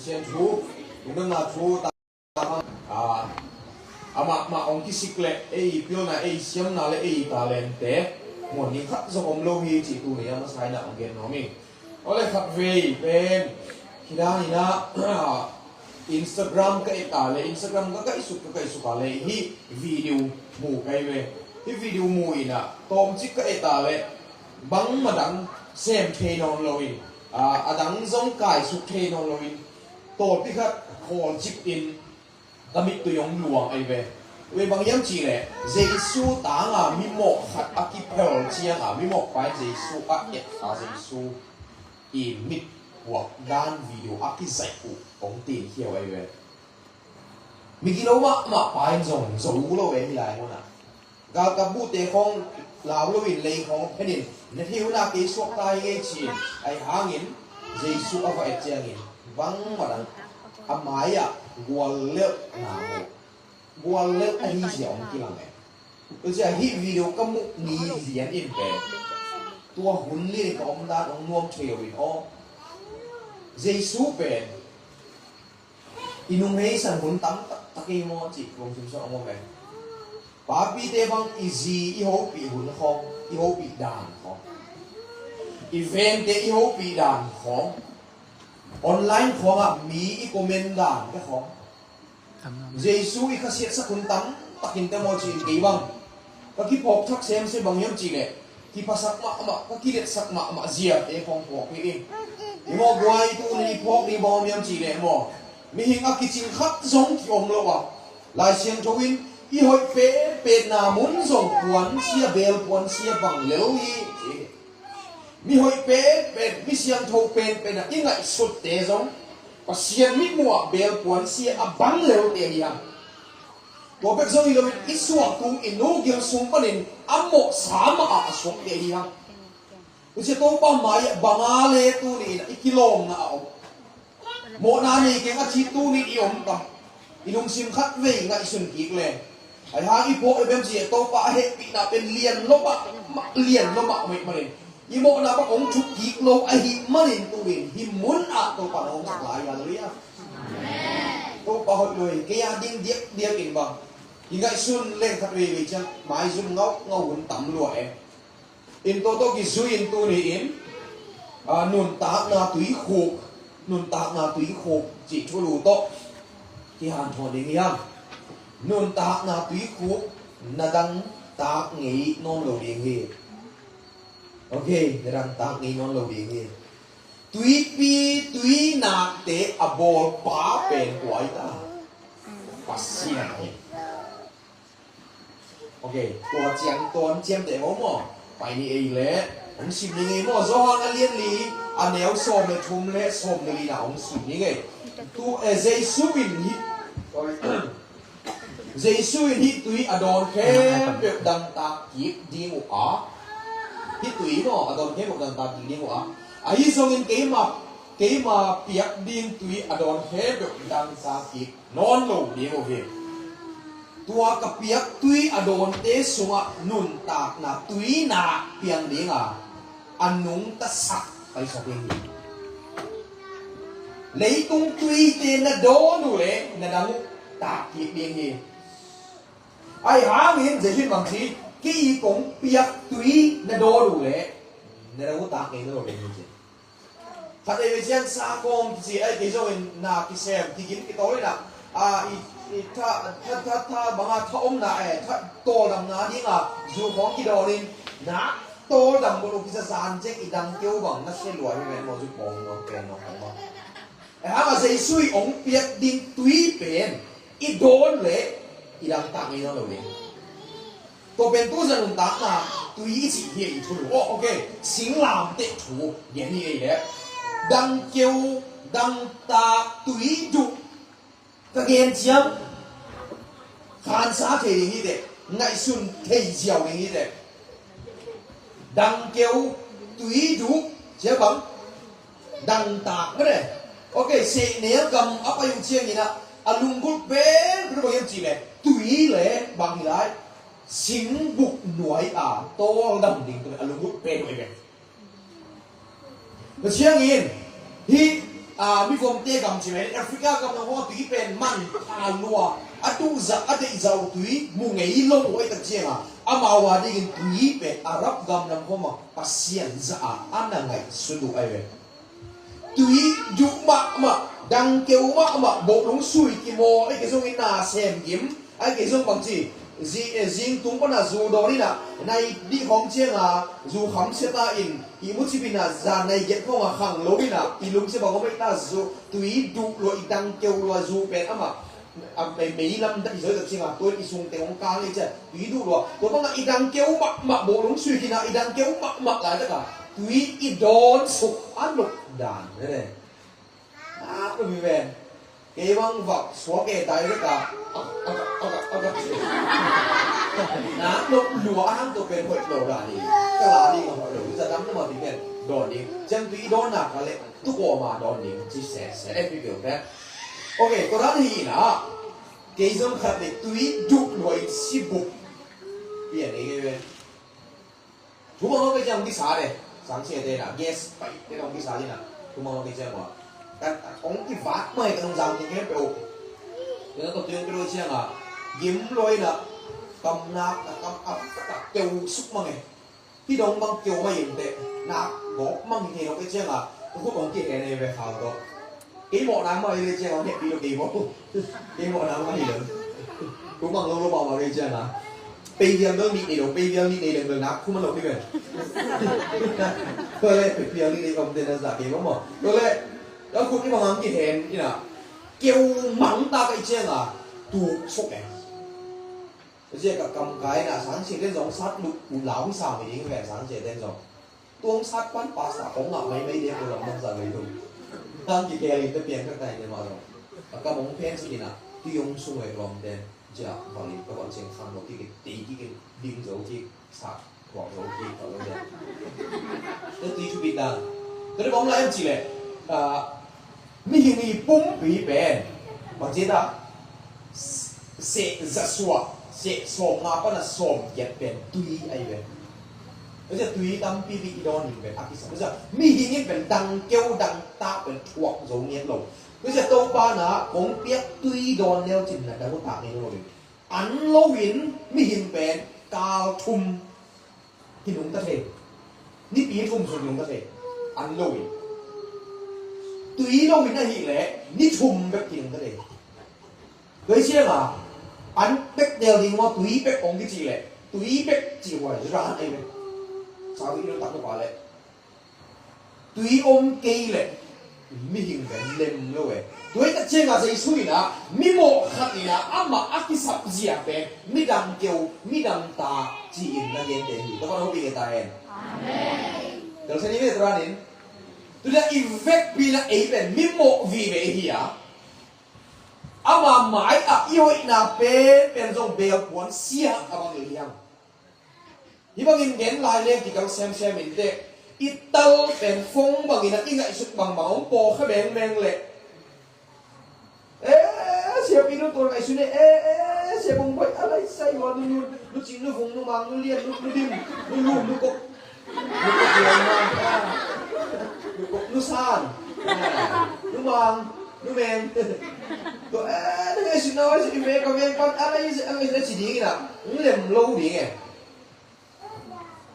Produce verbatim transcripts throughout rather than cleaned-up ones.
Sian thu, lungdamna thu ta, a, amah mah hong kisik leh ei pilna, ei siamna leh ei talente muan ding khat zong om lo hi cih tuni a masa in ah hong gen nuam ing. Awle, khatvei pen hih dan in ah, Instagram ka et a leh, Instagram ka kaihsuk, ka kaihsuk a leh hih video mu ka hi ve. Hih video mu in ah tawmcik ka et a leh bangmah dang sem thei nawn lo in, a, a dang zong kaisuk thei nawn lo in, tawlpi khat khawlcip in ka mittui hong luang ahi ve. Tua bang hiam cih leh Jesu tang a mimawh khat a kiphel ciang a, mimawh pa in Jesu a et a, Jesu i mit puak dan video a kizaih uh hong tinkhia uh ahi ve. Migilo mahmah pa in zong zo lo e hih lai munah. Galkap buhte khawng lau lo in, lei khawng phen in, na thei hun ah kei suakta hi ing ei ci-in, ahi hangin Jesu a va et ciangin bangmah dang a mai-ah guallelhna mu. Guallelh ahi zia hong kilang e. Tua ciang hih video ka muh ni lian in pen tua hun lian in ka omdan hong nuam thei lo in aw. Jesu pen i nungheisan hun tam taktak ei maw cih lungsim sung ah om e. Papite bang i zi i hopih hun khawng, i hopih dan khawng, i vengte i hopih dan khawng, online khawngah mi i comment dan te khawng, Jesu i khasiatsak hun tam takin te maw ci-in kei bang ka kiphawk thak semsem bang hiam cih leh kiphasak mahmah, ka kidetsak mahmah ziate khawng phawk hi ing. I maw guai, tuni i phawk ding bang om hiam cih leh maw, mihing a kicing khat zong kiom lo a, Lai Siangtho in i hoih penpenna mun zong puansia, beel puansia bang lel hi ci hi. Mi hoih penpen, mi siangtho penpen a i ngaihsutte zong Pasian mitmuh ah beel puansia a bang lelte hi hang. Tua bek zong hi loin i suahtu i nu gil sung panin a mawhsa mah ah a suakte hi hang. Tua ciang Topa mai-ah bang a le tuni in i kilawmna a om. Mawhna nei keng a ci tuni i om tam. I lungsim khatvei ngaihsun kik le. Ahi hang i phawk le bem ci-a Topa a hehpihna pen lian lo mah, lian lo mah, mah, mah in. I mawhna bang hong thuk kik lo ahih manin tuni in hih mun ah Topa na hong sak lai, halleluiah. Topa hoih lo hi, kei a ding diakdiak in bang. I ngaihsun leng khat veivei ciang maizum ngauhngauh hun tam lua e. In tawh tawh kizui in tuni in, a, nuntakna tuikhuk, nuntakna tuikhuk cih thulu tawh kihanthawn ding hi hang. Nuntakna tuikhuk na dangtak ngei nawn lo ding hi. Ok, na dangtak ngei nawn lo ding hi. Tuipi, tuinakte a bawlpa pen kua hi ta? Pasian hi. Ok, tua ciang tuan ciamteh maw maw. Pai ni ei leh hong sim ni ngei maw. Johan a lian li, a neu sawm le thum le sawm le lina hong sim ni ngei. Tu, eh, Jesu in hih, sorry. Jesu in hih tui a dawn khempeuh dangtak kik ding uh a. Hih tui maw, a dawn khempeuh dangtak kik ding uh a. Ahi zongin keima, keima piak ding tui a dawn khempeuh dangtak kik nawn lo ding uh hi. Tua ka piak tui a dawnte sungah nuntakna tuinak piang dinga a nungtasak paisak ding hi. Leitung tuite na dawn uh leh na dang uh tak kik ding hi. Ahi hangin Jesu in bang ci, kei kong piak tui na dawn uh leh na dang uh tak ngei nawn lo ding hi ci. Khat ei ve ciang sa kawm kici ai, kei zongin na kisem, kigin kitawl in ah, a, i, i tha, tha, tha, tha, banga tha omna, eh, tha tawldamna dinga zu khawng kidawnin na tawldam bawlh uh kisa zan ciang i dang keu bang na sia lua hi ven maw, zu khawng nawn pen nawn khawng maw. Eh, hanga Jesu i hong piak ding tui pen i dawn leh i dangtak ngei nawn lo ding. Tua pen tu zan nuntakna tui i cih hi a i thulu. Oh, ok. Singlamteh thu gen hi ei leh. Dang keu, dangtak, tui duh. Ka gen ciang khansa thei ding hi teh. Ngaihsun thei ziau ding hi teh. Dang keu, tui duh. Cia bang. Dangtak mah le. Ok, sehnel gam a pai uh ciangin ah, a lunggulh pen pen bang hiam cih leh tui le bang hi lai, singbuk nuai a tawldam ding tui a lunggulh pen uh hi pen. Tua ciangin hih a, mivomte gam ci mai, Africa gam lam khawng a tui pen man pha lua, a tuhzah a deihzah uh tui mu ngei lo uh ahih tak ciangin, amau a dingin tui pen Arab gam lam khawng a Pasian zah a, a na ngaihsut uh ahi ve. Tui duh mahmah, dangkeu mahmah, bawhlung sui kimawl, ei kei zong i na sem gim, ei kei zong bangci, zi-, eh, zingtung pana zu dawn ina, nai dih khawng cianga, zu kham sia ta in, ihmu cip ina, zan nai giat khawng a khang lo ina, i lungsia bang om ei ta zu, tui duh lua, i dangkeu lua zu pen amah, a, mei, mei lam dah i zoi tak cianga, tuan i sung teng hong kang i cia, tui duh lua. Tua banga i dangkeu mahmah, bawhlung sui kina, i dangkeu mahmah lai taka, tui i dawn suk a nop dan. Nene. Nak nop hi ven. Kei bang vak suak e dai vek a. Ak, ak, ak, ak, ak. Nak nop lua a hang tua pen hoih lo dan hi. Ka la ding a hoih lo. Za dam nop a ding pen dawn ding. Ciang tui i dawn nak a leh. Tu kawma dawn ding ci sese. Eh, pi peuh pen. Ok, tua dan hi ina. Kei zong khat le tui duh lua in si bup. Pian ei kei pen. Thu mang lo kei ciang hong kisa de. Sang sia te na. Gas pai te na hong kisa de na. Thu mang lo kei ciang wa. Kan hong kivat mai kan hong zang ting kei peuh. Kei na tua tui hong kei lo ciang a. Gim lua ina. Kam nak, kam ap, kam keu suk mang e. Hih dong bang keu mah in teh, nak gawp mang hi thei lo kei ciang a, ka khut hong kihen ei ve khau tawh. Kei mawhna mah hi leh ciang a, hong hehpih lo kei maw. Kei mawhna mah hi lo. Thu mang lo lo mahmah kei ciang a. Pei vial bel nih nei lo, pei vial nih nei leng bel nak thu man lo kei ve. Tua leh pei vial nih nei om te na zah kei maw maw. Tua leh, ka khut i bang hong kihen ina. Keu mang ta kei ciang a, tuk suk e. Tua ciang ka kam kai na sang sia ten zong sat luk u lau hi sa mi ding ven sang sia ten zong. Tuang sat pan pasta kong ngah mai mai ding ko lam nang sa mai tung. Nang ki keri te piang ka tai ne ma zong. Ka kam ong pen sa kina. Tui ong sung e lom ten. Cia bang in ka bang ciang kham lo ki ki tei ki ki ding zo ki sa thuak zo ki ka lo den. Te tui thu bit dan. Te bang lai am ci le. Ah, Mihing i pumpi pen bang ci ta, seh za suah, seh sawm nga pana sawm giat pen tui ahi pen. Tua ciang tui tampi bik i dawn ding pen a kisam. Tua ciang mihing in pen dang keu dang tak pen thuak zo ngiat lo. Tua ciang Topa na kong piak tui dawn leu cin na dang uh tak ngiat lo ding. An lo in mihing pen kal thum kinungta thei. Nipi thum sung kinungta thei. An lo in. Tui lo in ahih leh ni thum bek kinungta thei. Tua ciang a an bek del ding maw tui bek ong kicih leh tui bek cih huai ran ei bek. Sa tui lo tak lo pa leh. Tui om kei leh mihing pen lem lo e. Tua hi tak ciangin Jesu in a mimawh khat in a amah a kisap zia pen midang keu, midang ta ci-in na gente hi. Ka pan hopih kei ta hen. Amen. Tel sani ve turanin. Tua i vekpi na ei pen mimawh vive hi a. Ama mai ah i hoihna pen pen zong belpuan sia a bang hi hiam. Hih bangin gen lai leng kikal semsem in teh, i tal pen fong bangin a i ngaihsut bangbang hong pawlkha mengmeng leh. Eh, siapi nu tua ngaihsun eh, eh, eh, siapung boih a lai sai hua nu nu, nu cing nu vung nu mang nu lian nu, nu dim, nu lu nu kok. Nu kok lian mang, ah. Nu kok nu san. Ah, nu mang, nu meng. Tua, eh, na ngaihsut na ngaihsut i meng ka meng pan a lai sai a lai sai ci ding in a, ng lem lo ding eh.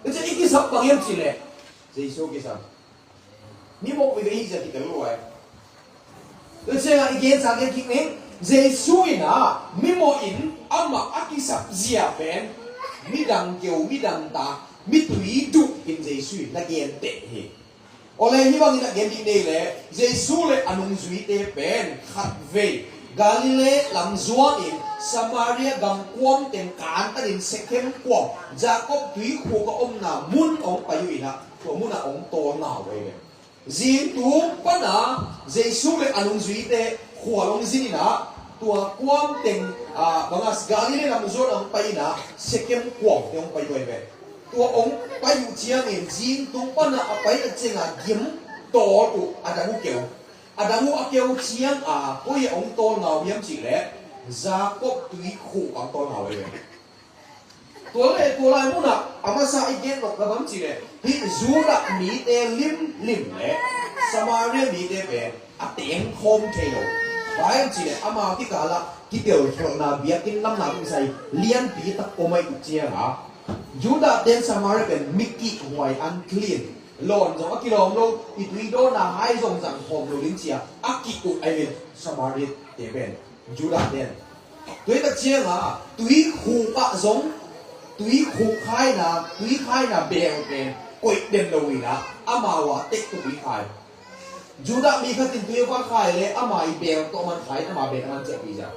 Tua ciang i kisap bang hiam cih leh Jesu kisap. Mimawh vive hi ci a kitel lua e. Tua ciangin i gensa gen kik ning, Jesu in a mimawh in amah a kisap zia pen midang keu, midang ta, mitui duh in Jesu in na genteh hi. Awle hih bangin a gen dih nei leh Jesu le a nungzuite pen khatvei Galilee lam zuanin Samaria gam kuam teng kantanin Sekhem kuam Jacob tuikhuk a omna mun hong pai uh in a, tua munah hong tawlnga uh ahi ve. Zingtung pana Jesu le a nungzuite khual hong zin in a, tua kuam teng, ah, banga Galilee lam zuan hong pai in a, Sekhem kuam teng hong pai uh ahi ve. Tua hong pai uh ciangin zingtung pana a pai a cianga gim tawl uh a dang uh keu. A dang uh a keu cianga koi a hong tawlnga uh hiam cih leh Jacob tuikhuk a hong tawlnga uh ahi ve. Tua le tua lai munah a masa i gen nop na bang cih leh hih Judah mite limlim le Samaria mite pen a teng khawm thei lo. Bai an cih leh ama kikalah kitelkhelhna biakinn lamna tung sai lianpi tak om aih uh cianga Judah ten Samaria pen mi kihhuai, unclean, lawn zong a kilawm lo, i tui dawnna hai zong zang khawm lo ding cia a ki-uk aih ve Samaria te pen. Judah ten. Tua hi tak cianga tui khuk ah zong, tui khuk khaina, tui khaina bel pen koih den lo inah amau a tek tua tui khai. Judah mi khat in tui a va khai le ama i bel tawh a man khai, ama bel a man ciahpih ziau.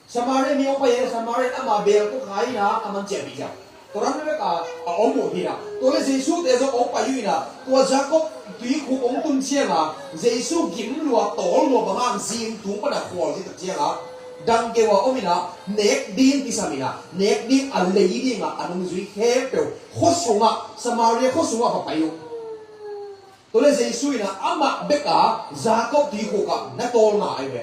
Samaria mi hong pai le Samaria in ama bel tawh khai inah a man ciahpih ziau. Tua ram bek a, a om uh hi inah. Tua le Jesu te zong hong pai uh inah. Tua Jacob tui khuk hong tun cianga Jesu gim lua, tawl lua, bang hang zing tung pana khual zing tak cianga dangkeu a om inah nek ding kisam inah, nek ding a lei dingah a nungzui khempeuh khua sungah, Samaria khua sungah va pai uh. Tua le Jesu inah amah bek a Jacob tui khuk ah na tawlna aih ve.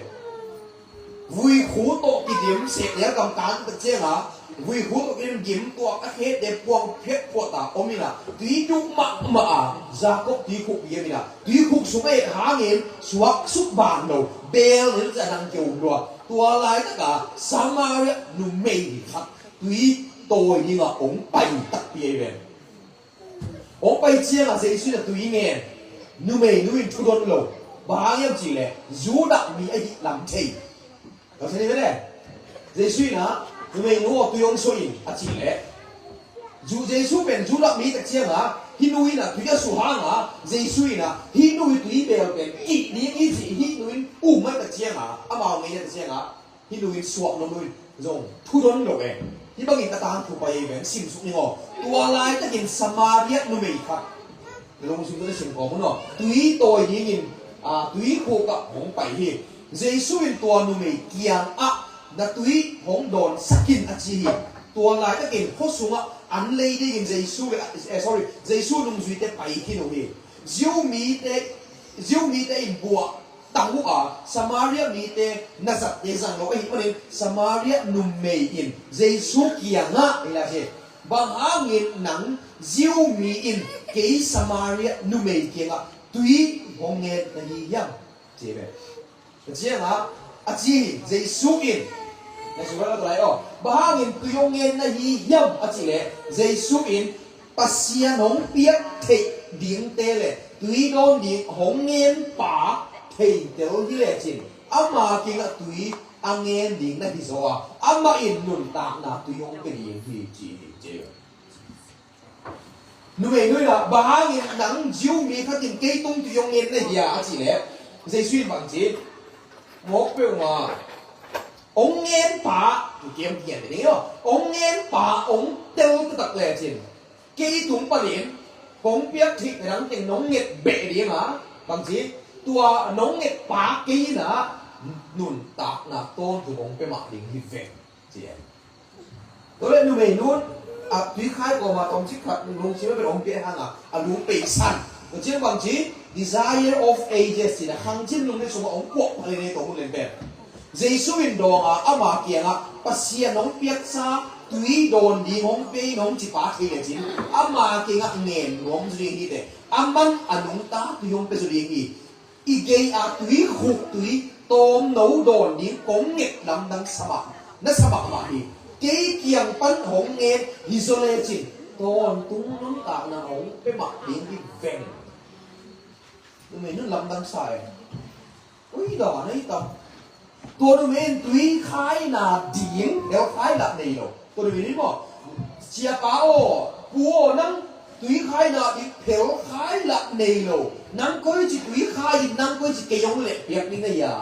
Vuikhu tawh kidim, sehnial kam kan tak cianga vuikhu tawh kidim, gim tuak a khete puang phiat phuat a om inah tui duh mahmah a Jacob tui khuk kiam inah tui khuk sung a et hangin suak suk ban lo, bel nil ciah dangkeu lua. Tua laitaka Samaria numei khat tui tawi dingah hong pai takpi aih ve. Hong pai ciangah Jesu in a tui ngen. Numeinu in thu don lo. Bang hang hiam cihleh Judah mi ahih lam thei. Ka thei ni ve le. Jesu in a numeinu aw, tui hong suah in a cihleh Ju- Jesu pen Judah mi tak ciangah hih nu in a tui a suah hangah Jesu in a hih nu i tui bel pen kih ding hi ci, hih nu in um mai tak ciangah amau ngei tak ciangah hih nu in suah nuam nu in zong thu don lo e. Hih bangin ka tangthu pai ei veng, simsuk ning aw. Tua laitakin Samaria numei khat, na lungsim tawh na sim kawm un aw. Tui tawi dingin, a, tui khukah hong pai hi. Jesu in tua numei kiangah na tui hong dawnsak in a ci hi. Tua laitakin khua sungah an lei dingin Jesu le, eh, sorry, Jesu nungzuite pai khin uh hi. Jew mite, Jew mite in buah tang uh a, Samaria mite na zatte zang lo ahih manin Samaria numei in Jesu kiangah hi lai hi. Bang hangin nang Jew mi in kei Samaria numei kiangah tui hong ngen na hi hiam? Ci ve. A ciangah a ci hi, Jesu in, na sual a lai aw. Bang hangin tui hong ngen na hi hiam a cih leh Jesu in Pasian hong piak theih dingte le tui dawn ding hong ngen pa theitel hi lecin ama kiangah tui a ngen ding na hi zaw a, amah in nuntakna tui hong pia ding hi ci hi ci. Numei nu in ah, bang hangin nang Jew mi khat in kei tung tui hong ngen na hi a, a cih leh Jesu in bang ci? Mawk peuhmah hong ngen pa, kikiam kiam ding aw, hong ngen pa hong tel taktak lecin kei tung panin kong piak theih na dang teng nong nget beh ding a, bang ci? Tua nong nget pa kei in ah nuntakna tawntung hong pia mah ding hi veng, ci e. Tua leh numei nu in a tui khai kawma tomcik khat lungsim a bel hong pia hang a, a lu peisan. Tua ciang bang ci? Desire of Ages ci na khangcin lungsim sungah hong puak pha lei nei tawh hun len pen. Jesu in dawng a, ama kiangah Pasian hong piaksa tui dawn ding hong pia in hong ci pa thei lecin ama kiangah ngen nuam zaw ding hi teh. Aman a nungta tui hong pia zaw ding hi. I gei a tui khuk tui tawmno dawn ding kong nget lamdang sa mah, na sa mahmah hi. Kei kiang pan hong ngen hi zaw lecin tawntung nuntakna hong pia mah ding hi veng. Numei nu in lamdang sa e. Ui, dan a hi ta. Tua numei in tui khaina ding phelkhai lah nei lo. Tua numei in maw, siapa aw, pu aw, nang tui khaina ding phelkhai lah nei lo. Nang koici tui khai in, nang koici kei hong leh piak ding na hi a,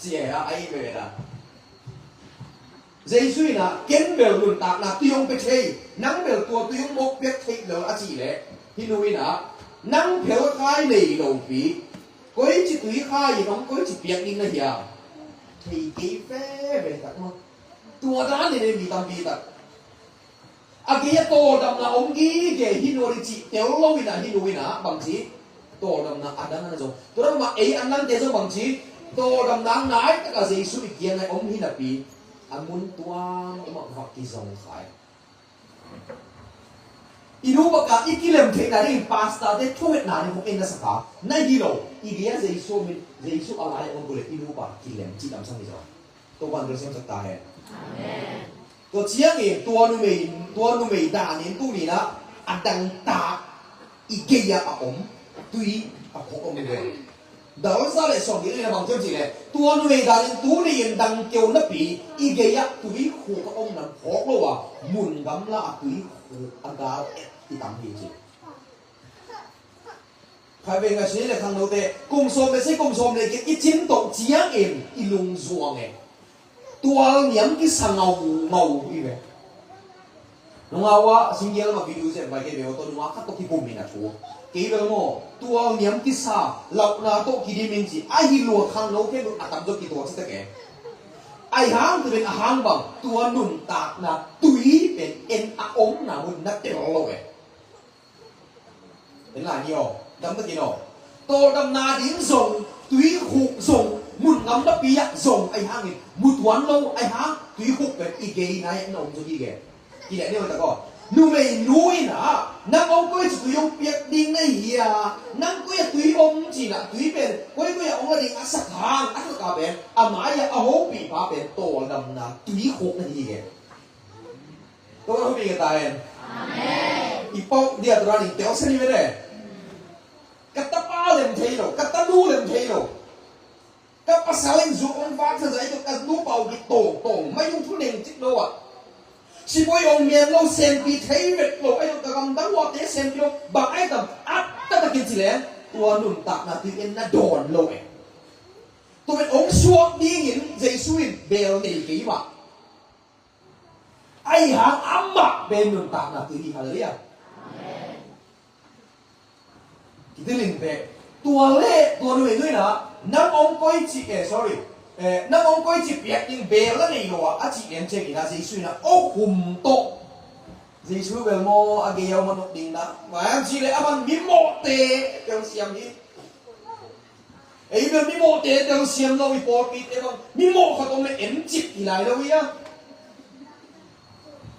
ci e a, a hi ve a. Jesu in ah, ken bel nuntakna tui hong pia thei, nang bel tua tui hong mawk piak theih lo a cih leh, hih nu in ah, nang phelkhai nei lopi, koici tui khai in hong koici piak ding na hi a, thei kei veve tak maw. Tua dan in mi tampi tak a gei a tawldamna om gige hi nawn ding cih tel lo in ah, hih nu in ah bang ci? Tawldamna a dang a na zong. Tua dang mah ei an dangte zong bang ci? Tawldamna a nai takah Jesu i kiang a om hi napi a mun tuamtuam ah va kizong khai. I nupa ka i kilem theihna dingin pastor te thungetna ding hong en na sak a, na hi lo. I gei-ah Jesu min, Jesu a lai a om uh leh i nupa kilem cih lamsang hi zaw. Topa'n bel siamsak ta hen. Amen. Tua ciangin tua numei, tua numei danin tuni-in ah a dangtak i gei-ah a om tui a phawk om hi ve. Dal za le sawm gil in a bang ciam cih leh tua numei danin tuni-in dangkeu napi i gei-ah tuikhuk a om nam phawk lo a, mun gamla a tuikhuk a gal et i tam hi ci. Khatvei ngaihsun le khangnote, kum sawm le si kum sawm le giat i cin toh ciangin i lungzuang e. Tual niam kisa ngaungau hi ve. Nungau ah singgial mah video zem bai kei ve aw, tua nungau khat tawh kipum in a thu. Kei bel maw, tual niam kisa, lauhna tawh kidim in ci, ahi lua khangno kei bel a tam zaw kituak ci ta kei. Ahi hang tu pen a hang bang, tua nuntakna tui pen en a omna mun na tel lo e. En lai ni aw, dam takin aw. Tawldamna ding zong, tuikhuk zong, mun ngam napi ah zong, ahi hangin, mu tuan lo, ahi hang, tuikhuk pen i gei nai na om zaw hi ge. Kileh ni aw tak aw. Numei nu in ah, nang hong koi ci tui hong piak ding na hi a, nang koi a tui om ci-in ah, tui pen, koi koi a hong la ding a sak hang, a sak a pen, a mai ah a hopihpa pen, tawldamna, tuikhuk na hi ge. Tua hong pi ka ta hen. Amen. I pau dia tua ning teu seni mene. Ka tapa lem thei lo, ka tanu lem thei lo. Ka pasal in zu ong vak sa zai tu ka nu pau ki tong tong mai ung thu neng cik lo ah. Sipoi ong mian lo, sempi thei vet lo, ai lo ka gam dang wa te sempi lo, bang ai tam at ta ta kin ci leng. Tua nuntakna tui en na dawn lo e. Tua pen ong suak dingin Jesu in bel nei kei mah. Ahi hang amah pen nuntakna tui hi. Halleluiah. Kidilin peh. Tua le, tua numei nu in ah, nang hong koi ci, eh, sorry. Eh, nang hong koi ci piak ding bel la nei lo ah, a cih lian ciangin ah, Jesu in ah, aw khum tawh. Jesu bel maw, a gei a om a nop ding na. Vai am ci le, a man mimawhte, telsiam hi. Ei bel mimawhte telsiam lo i pawlpite bang, mimawh khat om le en cip hi lai lo hi a.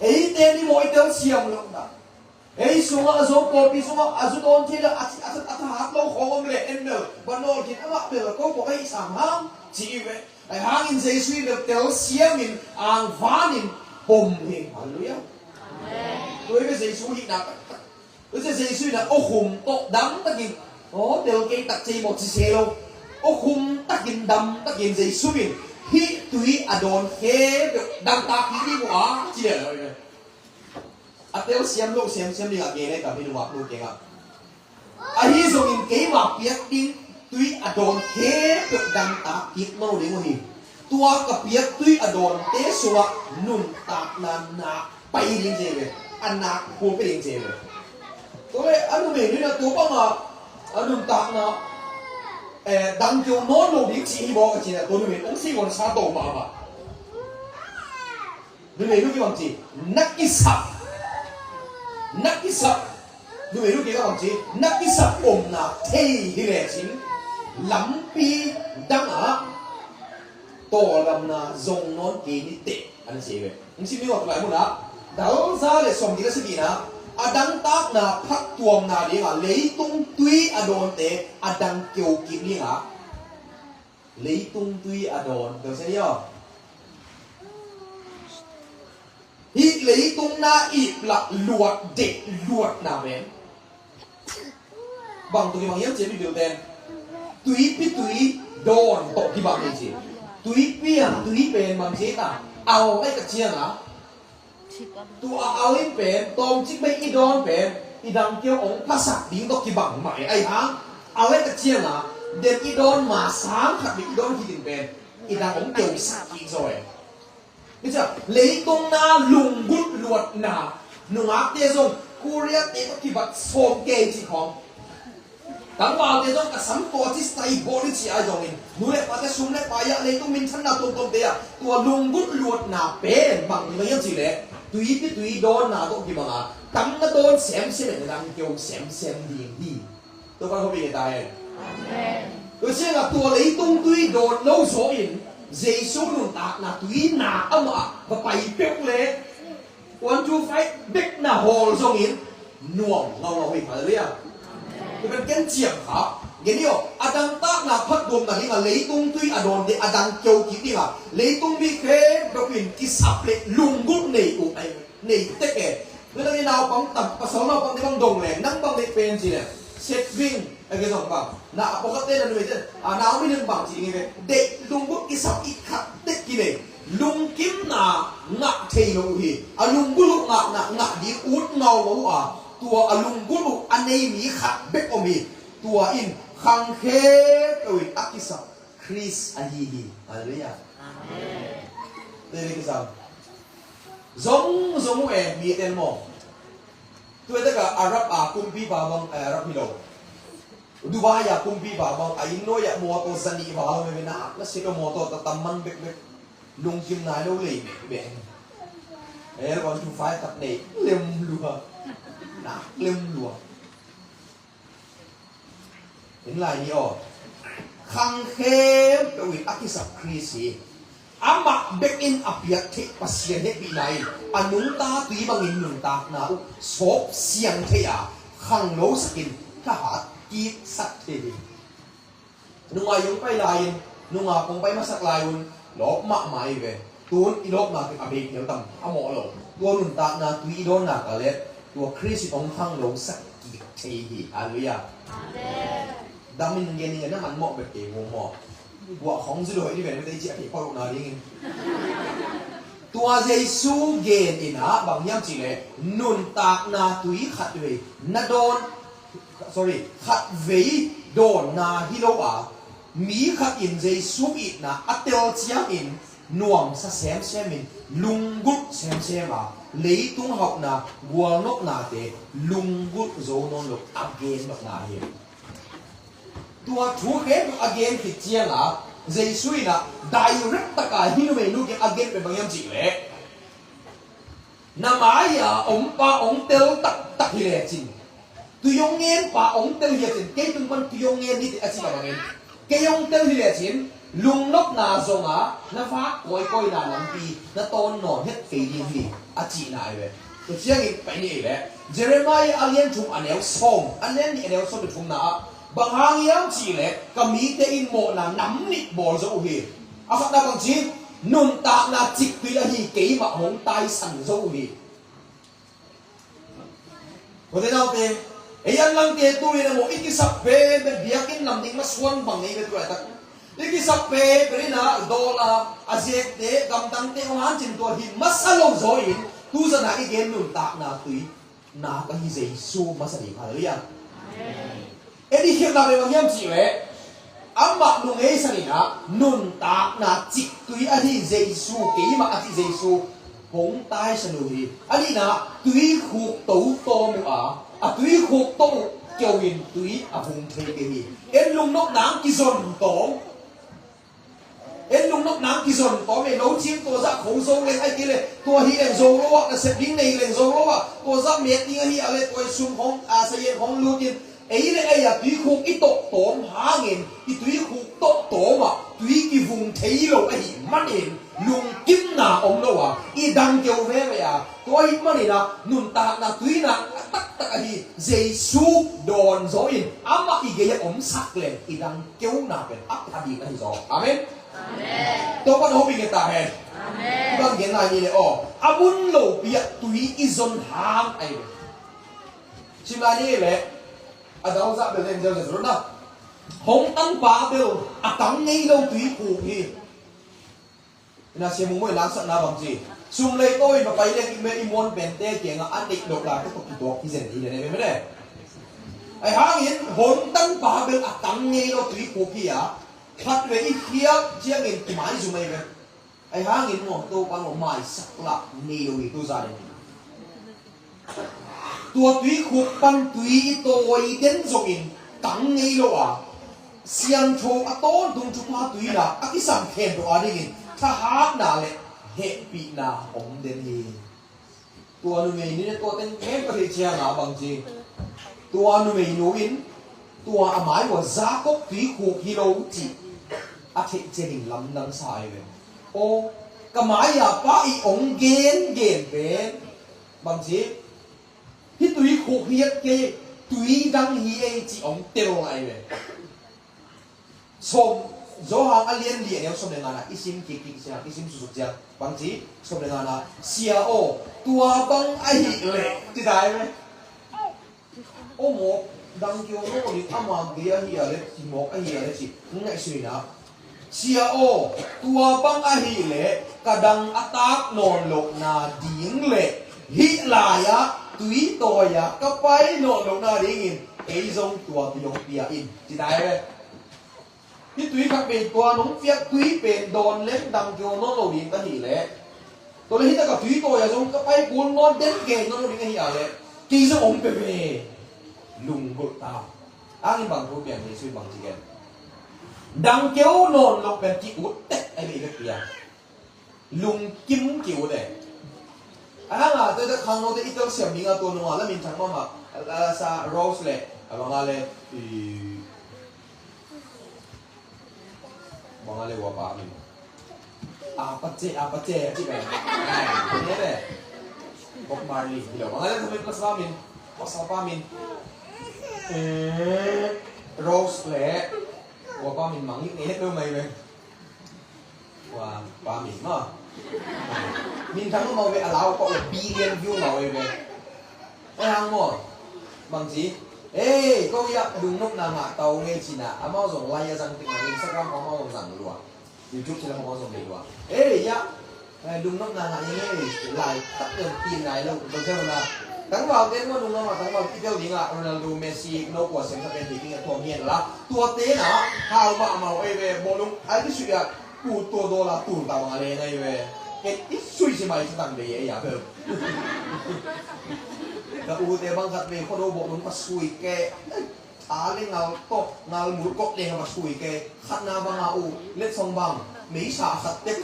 Eite mimawh i telsiam lo na. Ei sungah a zo pawlpi sungah a zu dawn thei le a, a, a, a thahat lo khawng om le en bel, va nawl khin amah bel ko pawh ka hih sam hang, ci hi ve. Ahi hangin Jesu in bel telsiamin angvanin pom hi. Halleluiah. Amen. Tua hi ve Jesu hihna taktak. Tua ciang Jesu in ah aw khum tawh dam takin, aw tel kei tak cei maw ci se lo. Aw khum takin dam takin Jesu in hih tui a dawn khempeuh dangtak kik ding uh a ci leh lo hi ve. A telsiam lo semsiam ding a gen e ka minung a nu keng ah. Ahi zongin keima piak ding tui a dawn khempeuh dangtak kik lo ding uh hi. Tua ka piak tui a dawnte sungah nuntakna nak pai ding ci ve, a nak khul pai ding ci ve. Tua le a numei nu in ah tua bang a, a nuntakna, eh, dangkeu nawn lo ding ci hi maw ka ci in ah tua numei nu hong si gon sa to mahmah. Numei nu kibang ci, na kisap, na kisap. Numei nu kibang ci, na kisap omna thei hi lecin lampi dang ah tawldamna zong nawn kei ni teh, a na ci ve. Hong sim ni ngawh tulai munah dal za le sawm gil a si kina, a dangtakna phattuamna dingah leitung tui a dawnte a dang keu kik dingah leitung tui a dawn, tel se ni aw. Hih leitung na iplah luat deih luatna pen bang tawh kibang hiam ci a, Bible ten tuipi tui dawn tawh kibang hi ci. Tuipi a tui pen bang ci ta, al ai ka ciang a, tua a al in pen tawmcik bei i dawn pen i dang keu ong phasak ding tawh kibang mah e. Ai hang al ai ka ciang a, den i dawn ma sang khat bei i dawn kit in pen i dang ong keu sak kik zaw e. Leitung na lunggulh luatna, nungakte zong Korea te tawh kibat sawm kei cih khawng. Tangvalte zong ka sam tua ci sai bawl i ci ai zongin, nu le pate sum le pai ah leitung minthanna tuamtuamte ah tua lunggulh luatna pen bang hi mah hiam cih leh tuipi tui dawnna tawh kibang a, tang na dawn semsem in na dang keu semsem ding hi. Topa hopih ta hen. Amen. Tua ciangah tua leitung tui dawn lo zaw in Jesu nuntakna tui na amah ah va pai peuh leh one two five bekna hawl zongin nuam ngaungau hi. Halleluiah. Tua pen ken ciang kha, gen ni aw, a dangtakna phattuamna dingah leitung tui a dawnte a dang keu kik dingah leitung mi khempeuh in kisap le lunggulh nei uh, ai, nei tek e. Tua nang i naupang tam, pasal naupang te bang dong leng, nang bang deih pen ci leng, Sedwing, a ke zong bang na a pawlkhatte na numei te, a, Naomi nang bang ci ding hi ve, deih lunggulh kisap i khat tek kinei, lungkimna ngah thei lo uh hi. A lunggulh uh ngahna ngah ding ut ngaungau uh a, tua a lunggulh uh a nei mi khat bek om hi. Tua in khang khempeuh in a kisap Khrist ahi hi. Halleluiah. Amen. Tua hi kisam. Zong zong uh e, mi ten maw. Tua hi taka Arab a kumpipa bang, eh, Arab hi lo, Dubai a kumpipa bang, a inn nuai ah mawtaw za nih val om e, na, na sit aw, mawtaw ta tam man bekbek. Lungkim nai lo lei bekbek. Eh, one two five khat nei lem lua. Na lem lua. In lai ni aw. Khang khempeuh in a kisap Khrist hi. Amah bek in a piak theih Pasian hehpihna in a nungta tui bangin nuntakna uh sawp siang thei a, khanglosak in thahat kiksak thei hi. Nungah i hong pai lai-in, nungah kong pai masak lai un, lawp mahmah i ve. Tun i lawpna kik a bei phial tam a mawh lo. Tua nuntakna tui i dawnnak a le tua Khrist in hong khanglosak kik thei hi. Halleluiah. Amen. Dam in gen ing e, na man mawh bek kei mu maw. Guah khong zui lo hi di ven bek tei ciah kei pawlna dingin. Tua Jesu gen in ah bang hiam cih leh nuntakna tui khat vei na dawn, sorry, khat vei dawnna hi lo a, mi khat in Jesu itna a tel ciangin nuamsa semsem in lunggulh semsem a, leitung hauhna gualnopnate lunggulh zo nawn lo a gen nopna hi. Tua thu khempeuh a gen khit ciangah Jesu in ah direct taka hih numeinu kiang a gen pen bang hiam cih leh, na mai-a ompa hong tel taktak hi lecin, tui hong ngenpa hong tel hi lecin, kei tung pan tui hong ngen ni teh a cih mah bangin, kei hong tel hi lecin lungnopna zongah na vak kawikawina lampi na tawn nawn het kei ding hi a cihna ahi ve. Tua ciangin pai ni ei leh Jeremiah a lian thum a neu sawm, a lian nih a neu sawm le thumna ah, bang hang hiam cih leh ka mite in mawhna nam nih bawl zo uh hi. A khatna bang ci, nuntakna ciktui ahi keimah hong taisan zo uh hi. Kote naute, ei an langte tu in a maw i kisap pen pen biakinn lam ding masuan bang nei ve tu laitak. I kisap pen pen in a dawl a, a zekte, gamdangte hong hancin tuan hi masa lo zaw in, tu zan a i gen nuntakna tui nak ahi Jesu masa ding. Halleluiah. Amen. En i khialhna pen bang hiam cih leh, amah nungei san in ah nuntakna ciktui ahi Jesu, keimah a cih Jesu hong taisan uh hi. A nihna, tuikhuk to tawm uh a, a tuikhuk to uh keu in tui a vung thei kei hi. En lungnopna ang kizon tawm. En lungnopna ang kizon tawm e, lo cing tua zah kho zo leng, ahih kei leh tua hi leng zo lo ah, nasep ding nei leng zo lo ah, tua zah met ding ahi a leh tua i sum hong, a, sayen hong lut in, ei le ei a tuikhuk i tawh tawm hangin, i tuikhuk tawh tawm ah tui kivung thei lo ahih manin lungkimna om lo a, i dang keu veve a, tua ahih manin ah nuntakna tuinak a taktak ahi Jesu dawn zaw in amah i gei ah omsak leng i dang keuna pen a pha ding ahi zaw. Amen. Amen. Topa na hopih nge ta hen. Amen. Bang gen lai ni le aw, a mun lopi ah tui i zon hang ahi ve. Sim lai ni le, a dau zah bel den zeu zeu na. Hong tanpa bel a tang ngei lo tuikhuk hi. Ina sia mungmuh i laksakna bang ci, sum lei tawi ma pai leng i me i muan pente kiangah a neih loh lai ka tawh kituak hi zen i le ne me me ne. Ahi hangin hong tanpa bel a tang ngei lo tuikhuk hi a, khat ve i khiak ciangin kimaizum ahi ve. Ahi hangin maw, Topa maw, maisak lah nei lo hi tu zan in. Tua tuikhuk pan tui i tawi den zongin tang ngei lo a, siangtho a tawntung thupha tui la a kisam khempeuh a dingin thahatna le hehpihna om den hi. Tua numei ni le tua teng khempeuh a theih ciangin bang ci, tua numeinu in tua a mai uh a Jacob tuikhuk hi lo cih a theih ciangin lamdang sa ahi ve. Aw, ka mai-a pa i ong gengen pen bang ci, hih tui Khuhiat kei, tui dang hi ei ci hong tel lai ve. Sawm, Johan a lian li a neu sawm le ngana i sim kik kik ciang, i sim susuk ciang. Bang ci, sawm le ngana, Sia aw, tua bang ahih leh, ci dai ve. Aw mawk, dang kio naw ding ama gei ahi a le, ci mawk ahi a le ci, ngaihsun ina. Sia aw, tua bang ahih leh, ka dang a tak nawn lohna ding le, hih lai-ah, tui tawi-ah, ka pai nawn lohna dingin, kei zong tua tui hong pia in, ci dai ve. Hih tui khat pen tua nong piak tui pen dawn lem dang kio nawn lo ding ka hih leh. Tua leh hih tak a tui tawi-ah zong ka pai kul nawn den kei nawn lo ding ka hih a leh. Kei zong hong pe ve. Lunggulh ta. Angin bang thu piang Jesu in bang ci gen. Dang kio nawn lo pen ki-ut tek ai ve i vekpi a. Lungkim ki-ut e. A hang a, tua tua khang no te i tel siam ding a tua nung a, la min thang mama, a, sa Rose le, a bang a le, i, bang a le wa pa min. A pa che, a pa che, a chi ka. Ne le. Bob Marley, hi lo. Bang a le thang min plus pa min. Plus pa min. Eh, Rose le, wa pa min mang, ne le mai ve. Wa, pa min maw. Min thang maw ve, a lau ko billion view maw ve. Eh, hang maw. Bang ci. Eh, ko ya, lungnopna ngah tau ngei cina. Amau zong lai a zang ting a, Instagram ko amau zong zang lua. YouTube cina ko amau zong lua. Eh, ya. Eh, lungnopna ngah ngei, lai tak yang tin lai lo. Bang ci na. Tangval ten maw, lungnopna tangval ki tel ding a, Ronaldo, Messi, no kua sem sa pen ding a tuam hian la. Tua te na, hau mahmah ei ve, bawlung, ai ti sui a, u tua daw la, tul ta bang a le ngai ve. Ken i sui si mai si tang bei ei a bel. Ka u te bang khat ve, khuado bawlung ka sui ke. A le ngal tok, ngal mul kok le ka sui ke. Khat na bang a u, let song bang, mei sa khat tek.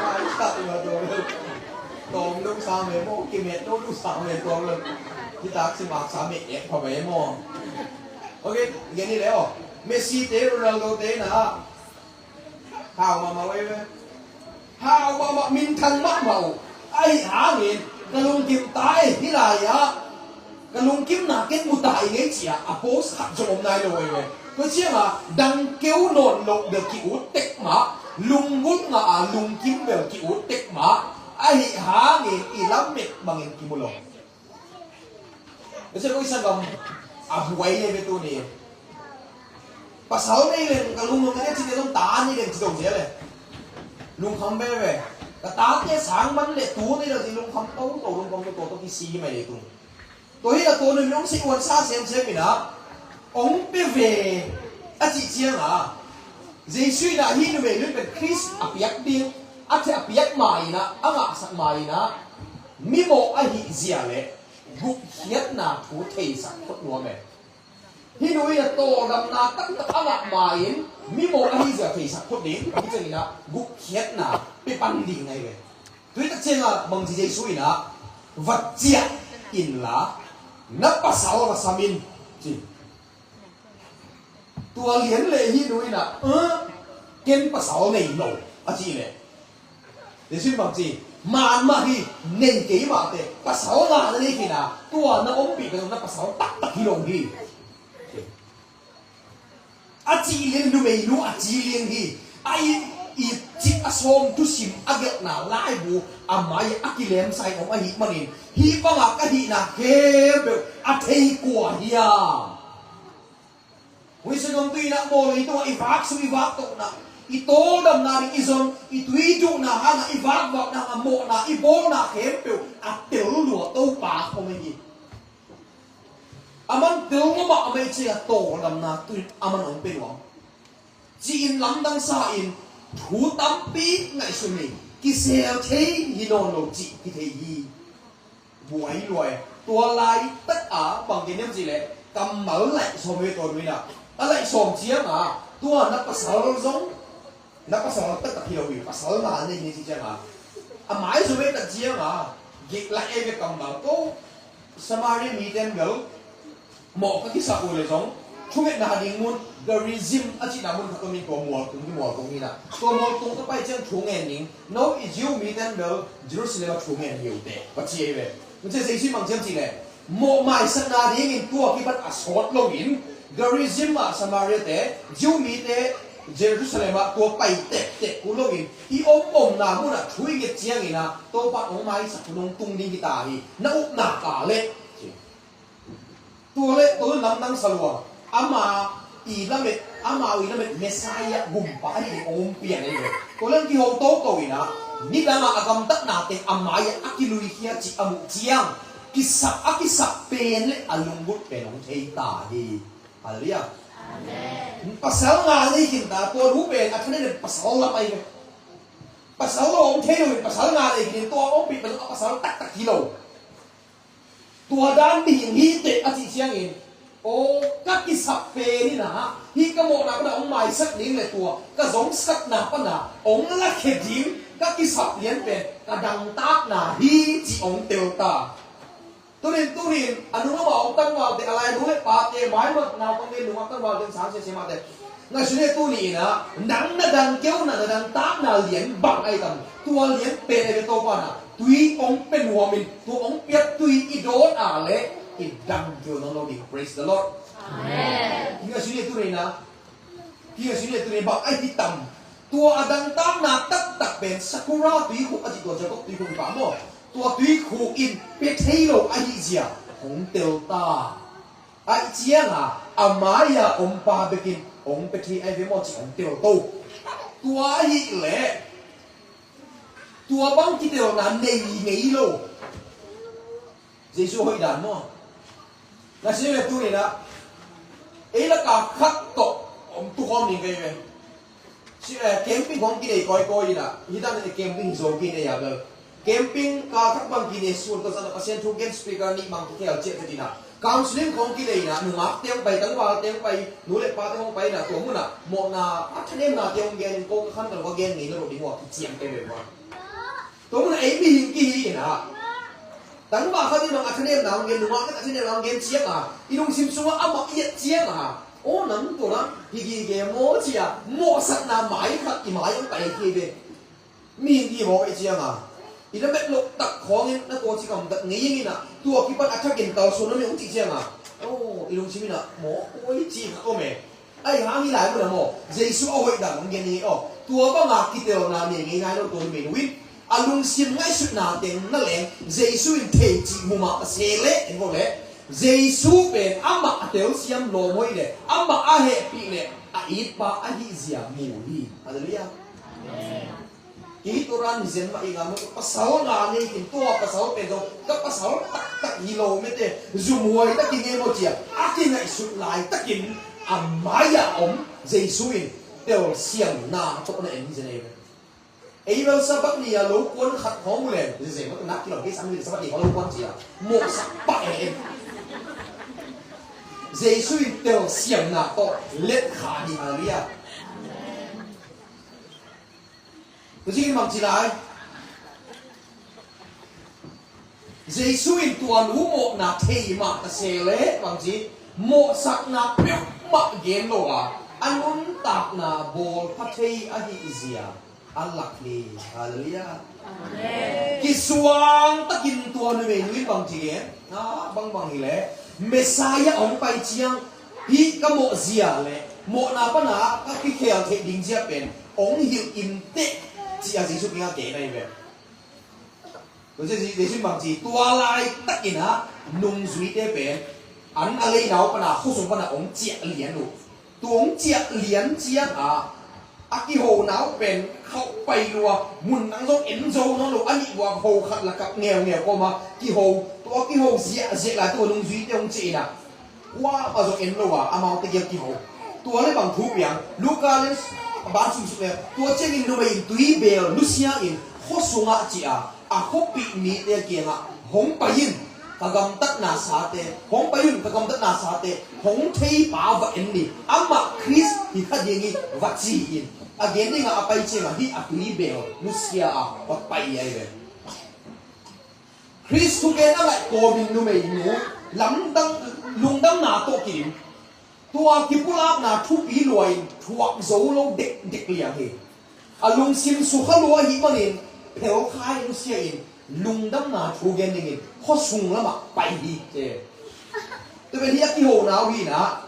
Ai sa tu ma tu. Tawm dong sa me maw, kimet dong dong sa me tawm lo. Hi tak si mak sa me ek pha me maw. Ok, gen ni le aw. Messi te, Ronaldo te na. Hau mahmah uh ei ve. Hau mahmah, minthang mahmah uh. Ahi hangin, ka lungkim ta ei hi lai ah. Ka lungkimna ken mu ta ei ngei ci a, a post khat zong om nai lo ei ve. Tua ciang a, dang keu nawn loh bel ki-ut tek mah, lunggulh ngah a lungkim bel ki-ut tek mah, ahi hangin i lamet bangin kimu lo. Ese ko i sanggam a buai le ve tuni. Pasal nei leng ka lungdam nei ci te zong ta nei leng ci dong cia le. Lungkham ve ve. Ka tate sang man le tu nei leng ci lungkham to to lungkham to to to kisi hi mai le tung. Tua hi a tua numei hong si uan sa semsem in a hong pe ve a cih ciang a, Jesu in a hih numei lui pen Khrist a piak ding, a thei a piak ma in a, a ngahsak ma in a, mimawh ahih zia le gukkhiatna thu theisak phot nuam e. Hih nu in a tawldamna taktak a ngah ma in mimawh ahih zia theisak phot ding, hih ciangin a gukkhiatna pe pan ding ahi ve. Tui tak ciang a bangci Jesu in a, va ciah inla na pasal va sam in ci. Tua lian le hih nu in a, "Eh, ken pasal nei lo," a cih le. Jesu in bangci, "Man mah hi, nei kei mah teh, pasal nga na nei khin a, tua na ompih pen na pasal taktak hi lo hi." A cih lian numeinu a ci lian hi. A i, i cih a sawm thusim a gelhna laibu a mai a kilemsa in om ahih manin, hih bangah ka hihna khempeuh a thei kua hiam? Huisun om tu inah bawl i tungah i vak sung i vak tohna, i tawldamna ding i zon, i tui duhna hangah i vakvakna hangah mawhna i bawlna khempeuh a tel lua Topa khawm ahi hi. A man tel ngawmah a mei ciah tawldamna tuin a man hong pe nuam. Ci-in lamdang sa-in thu tampi ngaihsun hi. Kisel thei hi nawn lo cih kithei hi. Buai luai. Tua laitak a bang gen hiam cih leh kammal laih sawm hi tua nuina. A laih sawm cianga tua na pasal zong na pasal taktak hi lo hi, pasal nga nei hi ci cianga a mai sawm hi tak cianga gik laih ei ve kammal ko. Samaria mite in bel mawh ka kisap uh leh zong Thungetna ding mun, Gerizim a cihna mun khat om in, tua mualtung hi, mualtung hi na. Tua mualtung ka pai ciang thu ngen ning, no i Jew mite bel Jerusalem ah thu ngen hi uh teh, va ci ei ve. Mun ci Jesu bang ci hiam cih leh, mawh maisakna dingin tua kipan a sawt loin, Gerizim ah Samaria te, Jew mite Jerusalem ah tua pai tektek kul loin, i om omna mun ah thu i nget ciangin ah, Topa hong maisak hun hong tung ding hi ta hi, na upna ta leh. Tua leh tua lamdang sa lua, ama i lamet, ama i lamet Messiah gumpa ahi ding hong pian ahi ve. Tua leh kiho toto in ah, nidang ah a gamtatna teng a mai-ah a kiluikhia cih a muh ciang, kisap, a kisap pen leh a lunggulh pen hong thei ta hi. Halleluiah. Amen. Pasal nga nei khin ta, tua nu pen a thanem pen pasal lam ahi ve. Pasal lo hong thei lo in, pasal nga nei khin, tua hong pi pen a pasal taktak hi lo. Tua dan mihing hi teh a cih ciangin, aw, ka kisap pen in ah, hih ka mawhna pan ah hong maisak ding leh tua ka zongsatna pan ah hong lakhia ding ka kisap lian pen ka dangtakna hi, ci hong tel ta. Tunin, tunin, a nung amau hong tangvalte, a lai nu leh pate, mailam naupang te, nungak tangvalte, sang siasia mahte, ngaihsun ni, tuni in ah nang na dang keu na, na dangtakna lian bang ahi tam? Tua lian pen ahi ve, Topa in ah tui hong pia nuam in, tua hong piak tui i dawn a leh i dang keu nawn lo ding. Praise the Lord. Amen. Ngaihsun ni, tuni in ah, ngaihsun ni, tuni in bang ahi tam? Tua a dangtakna taktak pen Sakura tuikhuk a cih, tua Jacob tuikhuk hi pah maw, tua tuikhuk in pia thei lo ahih zia hong tel ta. Ahih ciangin a mai-a om pa bekin hong pia thei ahi ve maw, ci hong tel to. Tua ahih leh tua bang kitelna nei ngei lo. Jesu hoih dan maw. Ngaihsun ni, tuni in ah ei lak ah khat tawh hong tukhawm ning ka hi ve. Camping khawng kinei kawikawi in ah, hih dan in camping hi zo kinei a bel. Camping kal khat bang kinei sun, tua zan ah Pasian thu gen, speaker nih mang kikhel ciah ciat in ah, counseling khawng kinei in ah, nungakte hong pai, tangvalte hong pai, nu leh pate hong pai in ah, tua mun ah mawhna a thanemnate hong gen in, ko ka khan ka lo ka gen ngei na lo ding uh a kiciam kei ve maw. Tua mun ah ei mihing kihi in ah, tangval khat in bang a thanemna hong gen, nungak khat a thanemna hong gen ciangin, i lungsim sungah amah i et ciangin, aw, nang tua na hi gige maw, ci-a mawhsakna mai khat i mai hong pai kei ve. Mihing kihi mawk i ciangin, i lamet loh tak khawngin na tua ci kamtat ngei ing in ah, tua kipan a thakin kalsuan na mi hong cih ciangin, aw, i lungsim in ah mawk kua i ci khat om e. Ahi hang hih lai mun ah maw, Jesu a hoih dan hong gen hi aw. Tua banga kitelna nei ngei nai lo tua numei nu in, a lungsim ngaihsutna teng na leng Jesu in thei cih mu mah ta se leh, en ko leh, Jesu pen amah a telsiam lawm hoih leh, amah a hehpih leh a itpa ahih zia mu hi. Halleluiah. Amen. Kei tua ran hi zen mah ing a, pasal nga nei khin, tua pasal pen zong ka pasal taktak hi lo mete, zumhuai takin ngei maw, ci-a a kingaihsut laitakin a mai-a om Jesu in telsiamna tawh na en hi zen ei ve. Ei bel Sabbath ni-a lo kuan khat khawng uh leng, zeze maw, na kilawm kei sam ni, Sabbath ni khawng lo kuan ci-a mawhsak pah e. Jesu in telsiamna tawh let kha hi. Halleluiah. Tua ciangin bang ci lai? Jesu in tua nu mawhna thei mah ta se leh bang ci, mawhsakna peuhmah gen lo a, a nuntakna bawl pha thei ahih zia a lak hi. Halleluiah. Amen. Kisuang takin tua numei nu in bang ci gen? A, bangbang hi leh, Messiah hong pai ciang hih ka mawh zia leh mawhna pana ka kikhel theih ding zia pen hong hilh in teh, ci-a Jesu kiangah gen ahi ve. Tua Jesu, Jesu in bang ci, tua laitakin ah nungzuite pen an a leina uh pana, khuasung pana hong ciah lian uh. Tua hong ciah lian ciangin a kihona uh pen khauh pai lua, mun dang zong en zo nawn lo, a nih vua ho khat lakah ngeungeu kawma kiho, tua kiho ziahziah lai tua nungzuite hong ciah in ah, kuamah zong en lo a, amaute gel kiho. Tua le bang thu piang, Luka le ban sumsuk le, tua ciangin numei in tuibel nusia in khua sungah ciah a, a khuapih mite kiangah, hong pai in, ka gamtatna sate, hong pai un, ka gamtatna sate hong theipa va en ni, amah Khrist hi kha ding hi, va ci in, a gen dingah a pai ciangah hih a tuibel nusia a va pai ahi ve. Khrist thugen a ngaih kawmin numeinu lamdang, lungdamna tawh kidim. Tua kipulakna thupi lua in thuak zo lo dekdek liang hi. A lungsim sukha lua ahih manin phelkhai nusia in lungdamna thu gen dingin khuasung lamah pai hi. Tua pen hi a kihona uh hi na.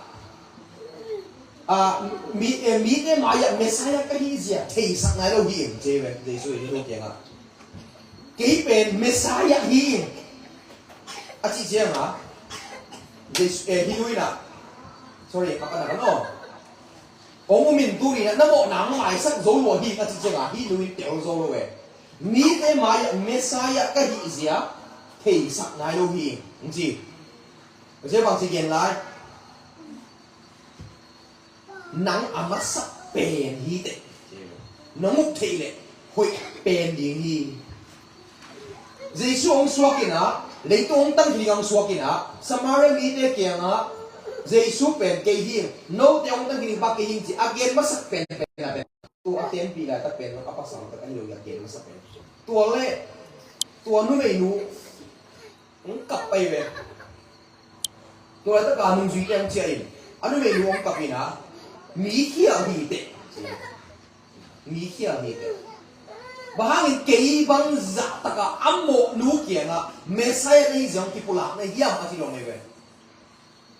Ah, mi, eh, mite mai-ah Messiah ka hih zia theisak nai lo hi in ci ve, Jesu in hih nu kiangah. Kei pen Messiah hi in a cih ciangah Jesu, eh, hih nu in ah, sorry, a ka na kan aw. Kong um in tuni-in ah na mawhna hong maisak zo lua hi in a cih ciangah hih nu in tel zo lo e. Mite mai-ah Messiah ka hih zia theisak nai lo hi in ci. Ka ci bang ci gen lai. Nang a masak pen hi teh. Nang uh theih leh hoih pen ding hi. Jesu hong suak in ah, leitung hong tang hi ding hong suak in ah, Samaria mite kiangah Jesu pen kei hi, note hong tang hi ding pa kei hi ci a gen masak pen pen a pen. Tua a tenpih laitak pen a pasal tak a hi lo hi a gen masak pen. Tua leh tua numeinu hong kap pai ve. Tua laitaka nungzuite hong ciah in a numeinu hong kap in ah, mi khial hi teh. Mi khial hi teh. Bang hangin kei bang zahtaka a mawhnu kiangah Messiah na hi zia hong kipulak na hiam a ci lo hi ve.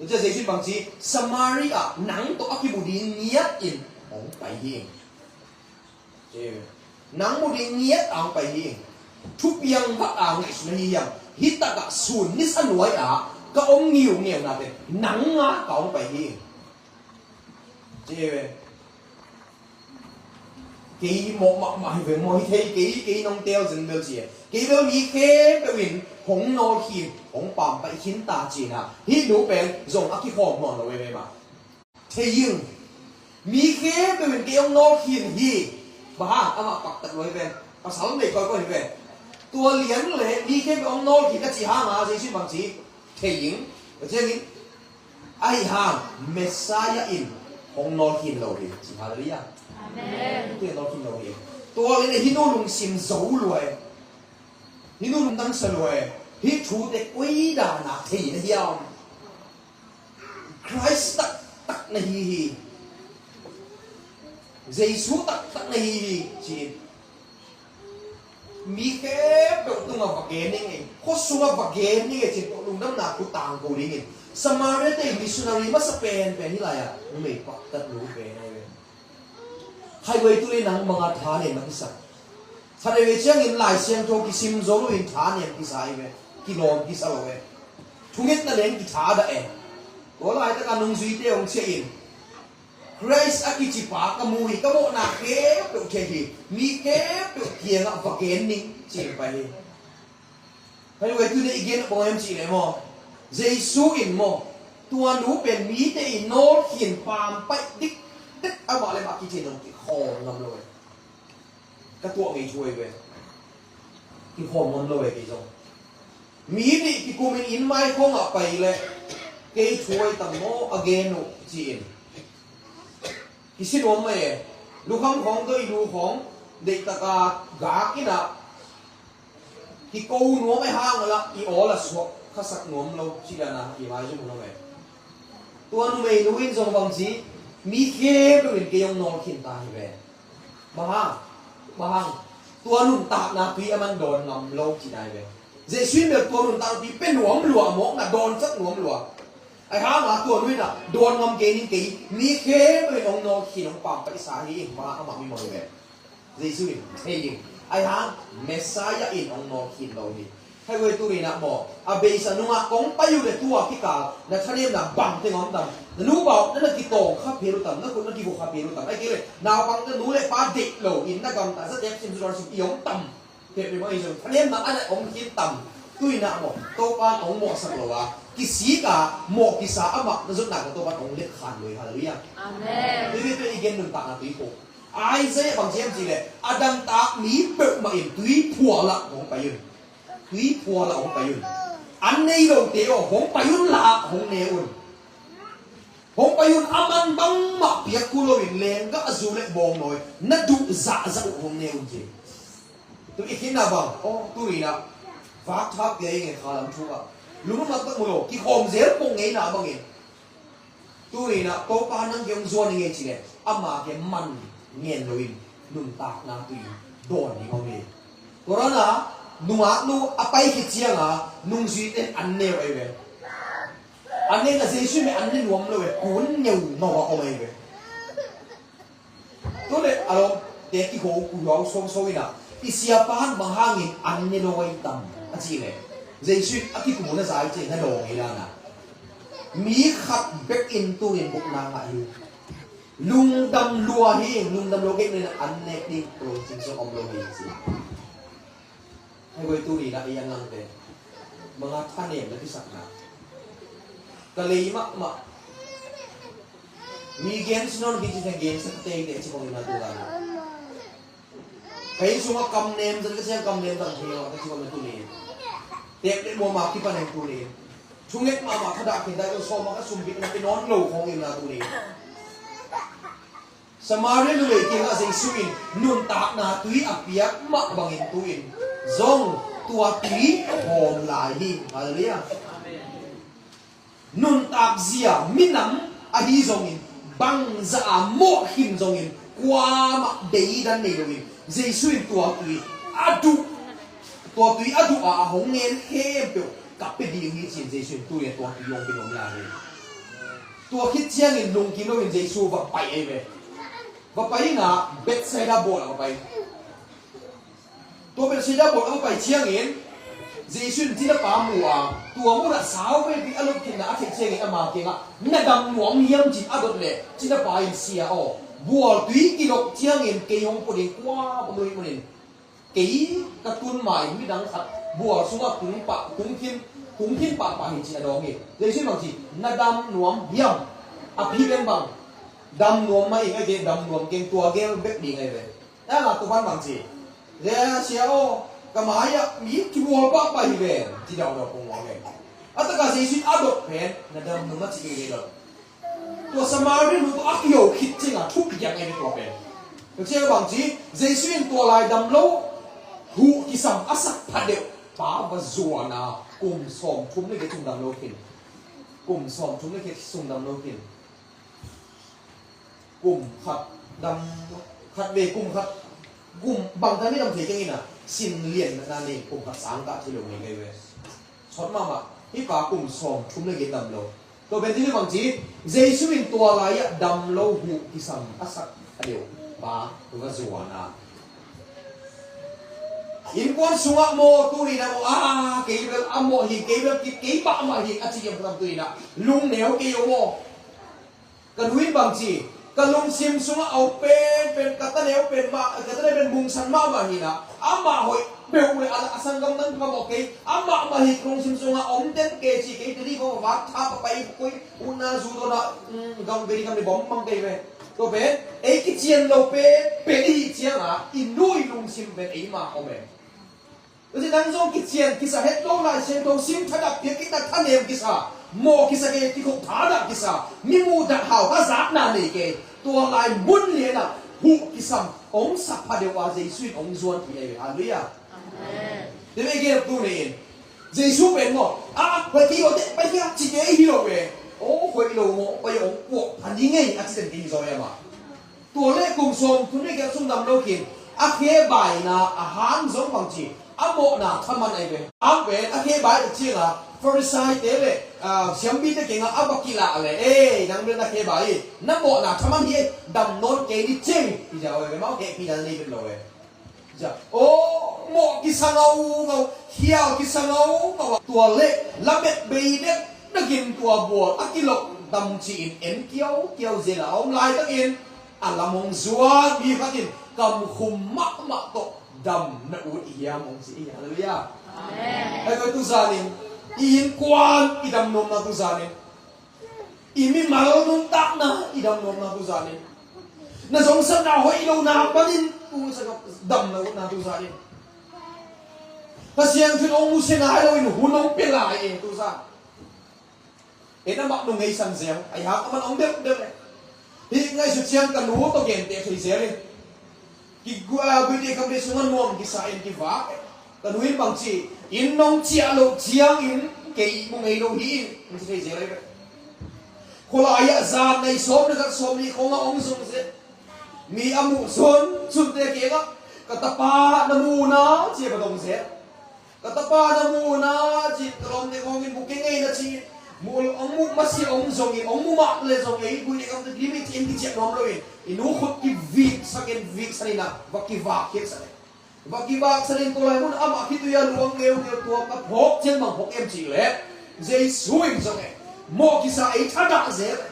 Tua ciah Jesu in bang ci, Samaria ah nang tawh a kimu ding ngiat in hong pai hi. Nang mu ding ngiat a hong pai hi. Thupiang vat a hong ngaihsun ahi hiam? Hih takah sun nisa nuai-ah ka om ngiungiuna pen nang ngak a hong pai hi. Kei mawh mahmah hi ve maw, hi thei kei, kei nong tel zen bel ci e. Kei bel mi khempeuh in hong nawlkhin, hong pampaih khin ta ci-in ah hih nu pen zong a kikhawm nawn lo veve mah. Thei ing. Mi khempeuh in kei hong nawlkhin hi. Bang hang? Amah paktat lo hi ven. Pasal nei kawikawi hi ven. Tua lian leh mi khempeuh hong nawlkhin a cih hangin Jesu in bang ci? Thei ing. Tua ciangin, ahih hang Messiah in hong nawlkhin lo hi ci. Halleluiah. Amen. Tua nawlkhin lo hi. Tua leh hih nu lungsim zo lua e. Hih nu lungdam sa lua e. Hih thute koi dan a thei na hiam? Khrist taktak na hi hi. Jesu taktak na hi hi ci-in mi khempeuh tungah va gen ning ei. Khuasungah va gen ning ei ci-in tua lungdamna thu tangko dingin Samaria te missionary masa penpen hih lai-ah numei paktat nu pen ahi ve. Khaihhuai tu le nang banga thanem a kisa. Khatvei ciangin Lai Siangtho kisim zo loin thanem kisa hi ve. Kilawm kisa lo ve. Thungetna leng kithadah e. Tua laitaka nungzuite hong ciah in, Khrist a kicipa ka mu hi, ka mawhna khempeuh thei hi. Mi khempeuh kiangah va gen ning ci-in pai hi. Khaihhuai tuni i gen bang hiam cih leh maw, Jesu in maw, tua nu pen mite i nawlkhin pampaih dikdek amah le amah kici nong kikhawm ngam lo e. Ka tuah ngei thu ahi ve. Kikhawm ngam lo e kei zong. Mi nih kikumin inn mai khawngah pai leh kei thu ahi tam maw a gen uh ci-in kisi nuam mah e. Lukham khawng, doilu khawng deihtaka gak in ah kiko nuam e hang lah i awl a suak khasak nuam lo cih dan a i maizum nuam e. Tua numeinu in zong bang ci, mi khempeuh in kei hong nawlkhin ta hi ve. Bang hang, bang hang, tua nuntakna tui a man dawn ngam lo cih dan hi ve. Jesu in bel tua nuntakna tui pia nuam lua, mawkna dawn sak nuam lua. Ahi hang a tua nu in ah dawn ngam kei ning, kei mi khempeuh in hong nawlkhin hong pampaihsa hi ing, bang hang, amah mi mawh hi ve. Jesu in thei ing. Ahi hang Messiah in hong nawlkhin lo hi. Khaihhuai tuni-in ah maw, a beisa nungah kong pai uh leh tua kikal na thanemna bang teng om tam? Na nu bau na na kitawng kha phial uh tam? Na khut na kibu kha phial uh tam? Ahih kei leh naupang na nu le pa deih lo in na gamtah zatek sim zudan sim i om tam? Pek ni maw, i zong thanemna a na om khin tam? Tu-in ah maw, Topa in hong mawhsak lo a, kisik a mawh kisa amah na zotna ka Topa in hong letkhan lo hi. Halleluiah. Amen. Tui, tui, tui i gen nuntakna tui pho. Isaiah bang ci hiam cih leh, a dangtak mi peuhmah in tuiphual ah hong pai un. Tuiphual ah hong pai un. An nei lote aw, hong pai unla hong ne un. Hong pai un, a man bangmah piak kul loin lenggahzu le bawngnawi na duh zahzah uh hong ne un ci. Tu i khinna bang, aw, tu-in ah vakthak pia i ngen khalam thu ah. Lungdam taktak mu lo, kikhawm zel pong ngeina bangin. Tuni-in ah Topa nang kiang zuan i ngei cih leh ama kiang man ngen loin nuntakna tui dawn ding om hi. Tua dan a nungaknu a pai khit ciang a nungzuite in an ne uh ahi ve. An ne in ah Jesu in bel an ne nuam lo ve, kun neu ngau a om ahi ve. Tua leh a lawmte kiho kuhau sawmsawm in ah, i siapa in bang hangin an ne lo ahi tam a cih leh, Jesu in a kikum uh na za i cih na dawng hi dan a, mi khat bek in tuni-in gupna ngah hi. Lungdam lua hi, lungdam lua kei in an nek ding Palawng Simpson om lo hi ci. Hei guai, tuni-in ah i an langte bang a thanem na kisakna, ka lei mahmah. Mi gensia nawn kei ci, ka gensia ka teitei ci khong in ah tu dan a, ka inn sungah kamnem zang ka ciang kamnem zang thei lo ka ci khong in ah tuni-in, teek le muam a kipan in tuni-in thunget mahmah, thadah khin dai lo, sawm a ka sumbitna pia nawn lo khong in ah tuni-in Samaria numei kiangah Jesu in nuntakna tui a piak mah bangin tu-in zong tua tui hawm lai hi. Halleluiah. Nuntak zia minam ahi zongin, bangzah a mawh khin zongin, kuamah deidan nei loin Jesu in tua tui a duh, tua tui a duh a, a hong ngen khempeuh ka pia ding hi ci-in Jesu in tu-in tua tui hong pia nuam lai hi. Tua khit ciangin lungkim loin Jesu va pai ahi ve. Va pai in ah Bethsaida bual ah va pai. Tua Bethsaida bual ah va pai ciangin Jesu in cinapa mu a, tua mun ah sauveipi a lupkhinna a theih ciangin ama kiangah, "Na dam nuam hiam?" ci-in a dot leh cinapa in, "Sia aw, bual tui kilok ciangin kei hong pua ding kuamah om lo hih manin kei ka tun ma-in midang khat bual sungah tung pah, tung khin, tung khin pahpah hi," ci-in a dawng hi. Jesu in bang ci, "Na dam nuam hiam?" A pi pen bang, "Dam nuam mah ing," a gen, "Dam nuam keng, tua gel bek ding," a hi ve. A la tu pan bang ci, "Sia aw, ka mai-ah mi kibual pahpah hi ve," ci dauhdauh pong ua ve. A takah Jesu in a dot pen, "Na dam nuam mah," ci kei dot. Tua Samaria nu tawh a kiho khit ciangin a thupiang ahi ve tua pen. Tua ciang bang ci, Jesu in tua lai dam lo huh kisam a sak phadeuh pa va zuan a, kum sawmthum le giat sung dam lo khin. Kum sawmthum le giat sung dam lo khin. Kum khat dam, khat vei kum khat, kum bangtan mi dam thei keng in ah, sin lian na nei, kum khat sang kah thei lo ngei ngei ve. Sawt mahmah, hih pa kum sawmthum le giat dam lo. Tua pen ci ni bang ci, Jesu in tua lai-ah dam lo huh kisam a sak a deuh pa va zuan a. Innkuan sungah maw, tuni-in ah maw, a, kei bel a mawh hi, kei bel ki, kei mahmah hi a ci hiam, ka dam tuni-in ah lungneu kei uh maw. Ka nu in bang ci, ka lungsim sungah a om penpen, ka taneu pen mah, ka taneu pen mungsan mahmah hi in ah, amah hoih peuh le a, a sanggam nang phamawh kei, amah mah hi ka lungsim sungah om den kei ci, kei tuni kong va tha pa pai koi, utna zu dawn ah, mm, gam vei kam ni bawm mang kei ve. Tua pen ei kician lo penpen i hih ciangin i nu i lungsim pen eima om e. Tua ci nang zong kician kisa, het lo Lai Siangtho sim, thadah piak kisa, thanem kisa, mawh kisa, kei kikhop thadah kisa, mi muhdah hau ka zatna nei kei. Tua lai mun lian ah huh kisam hong sak phadeuh a Jesu in hong zuan hi ei. Halleluiah. Amen. Tua hi gen tu ni in Jesu pen maw, a, pai kei aw, pai kei aw ci kei hi lo ve. Aw, hoih lo maw, pai hong puak pha ni ngei a ci den kei hi zaw e mah. Tua leh kum sawmthum le giat sung dam lo khin, a khebaina a hang zong bang ci, a mawhna thaman ahi ve. Hang pen a khebai tak ciangin Farisai-te le, ah, siampite kiangah a va kilah leh, "Ei, nang bel na khebai hi, na mawhna thaman hi, dam nawn kei ni cing," ci ziau ahi ve, amau hehpihna nei bek lo e. Aw, mawh kisa ngaungau, khial kisa ngaungau. Tua leh lamet bei dekdekin tua bual a kilok dam ci-in en kiaukiau zel a om laitakin a lam hong zuan mi khat in kamkhum mahmah tawh, "Dam na ut hiam?" hong ci hi. Halleluiah. Amen. Hei, tu zanin i innkuan i dam nuamna tu zanin, i mimal nuntakna i dam nuamna tu zanin, na zongsatna hoih lohna panin tu zanin dam na utna tu zanin, Pasian thu in hong musia nai loin hun hong pia lai e tu zan. En amah nung ngeisan zel, ahi hang amah hong delh delh e. Hih ngaihsut ciang ka nu tawh genteh thei zel in. Kigua, guite kam te sungah nuam kisa in kivak e. Ka nu in bang ci, "Inn nong ciah loh ciangin kei mu ngei lo hi," hong ci thei zel ahi ve. Khualai ah zan nai sawm le khat sawm nih khong a ong zong zel. Mi a muh sun sunte kiangah, "Ka tapa na mu na?" ci-a va dong zel. "Ka tapa na mu na?" ci-in ka lawmte khawngin, "Mu keng ei," na ci-in. Mu, ong muh masiah ong zongin, ong muh mah le zong ei, gui le kam te limit in kiciah nuam loin, i nu khut kivik sakin, vik sanin ah va kivak khiat sak e. Va kivak sanin tua lai mun amah khitui a luang ngeungeu, tua ka phawk ciang bang phawk em cih leh, Jesu in zong e, mawh kisa ei thadah zel e.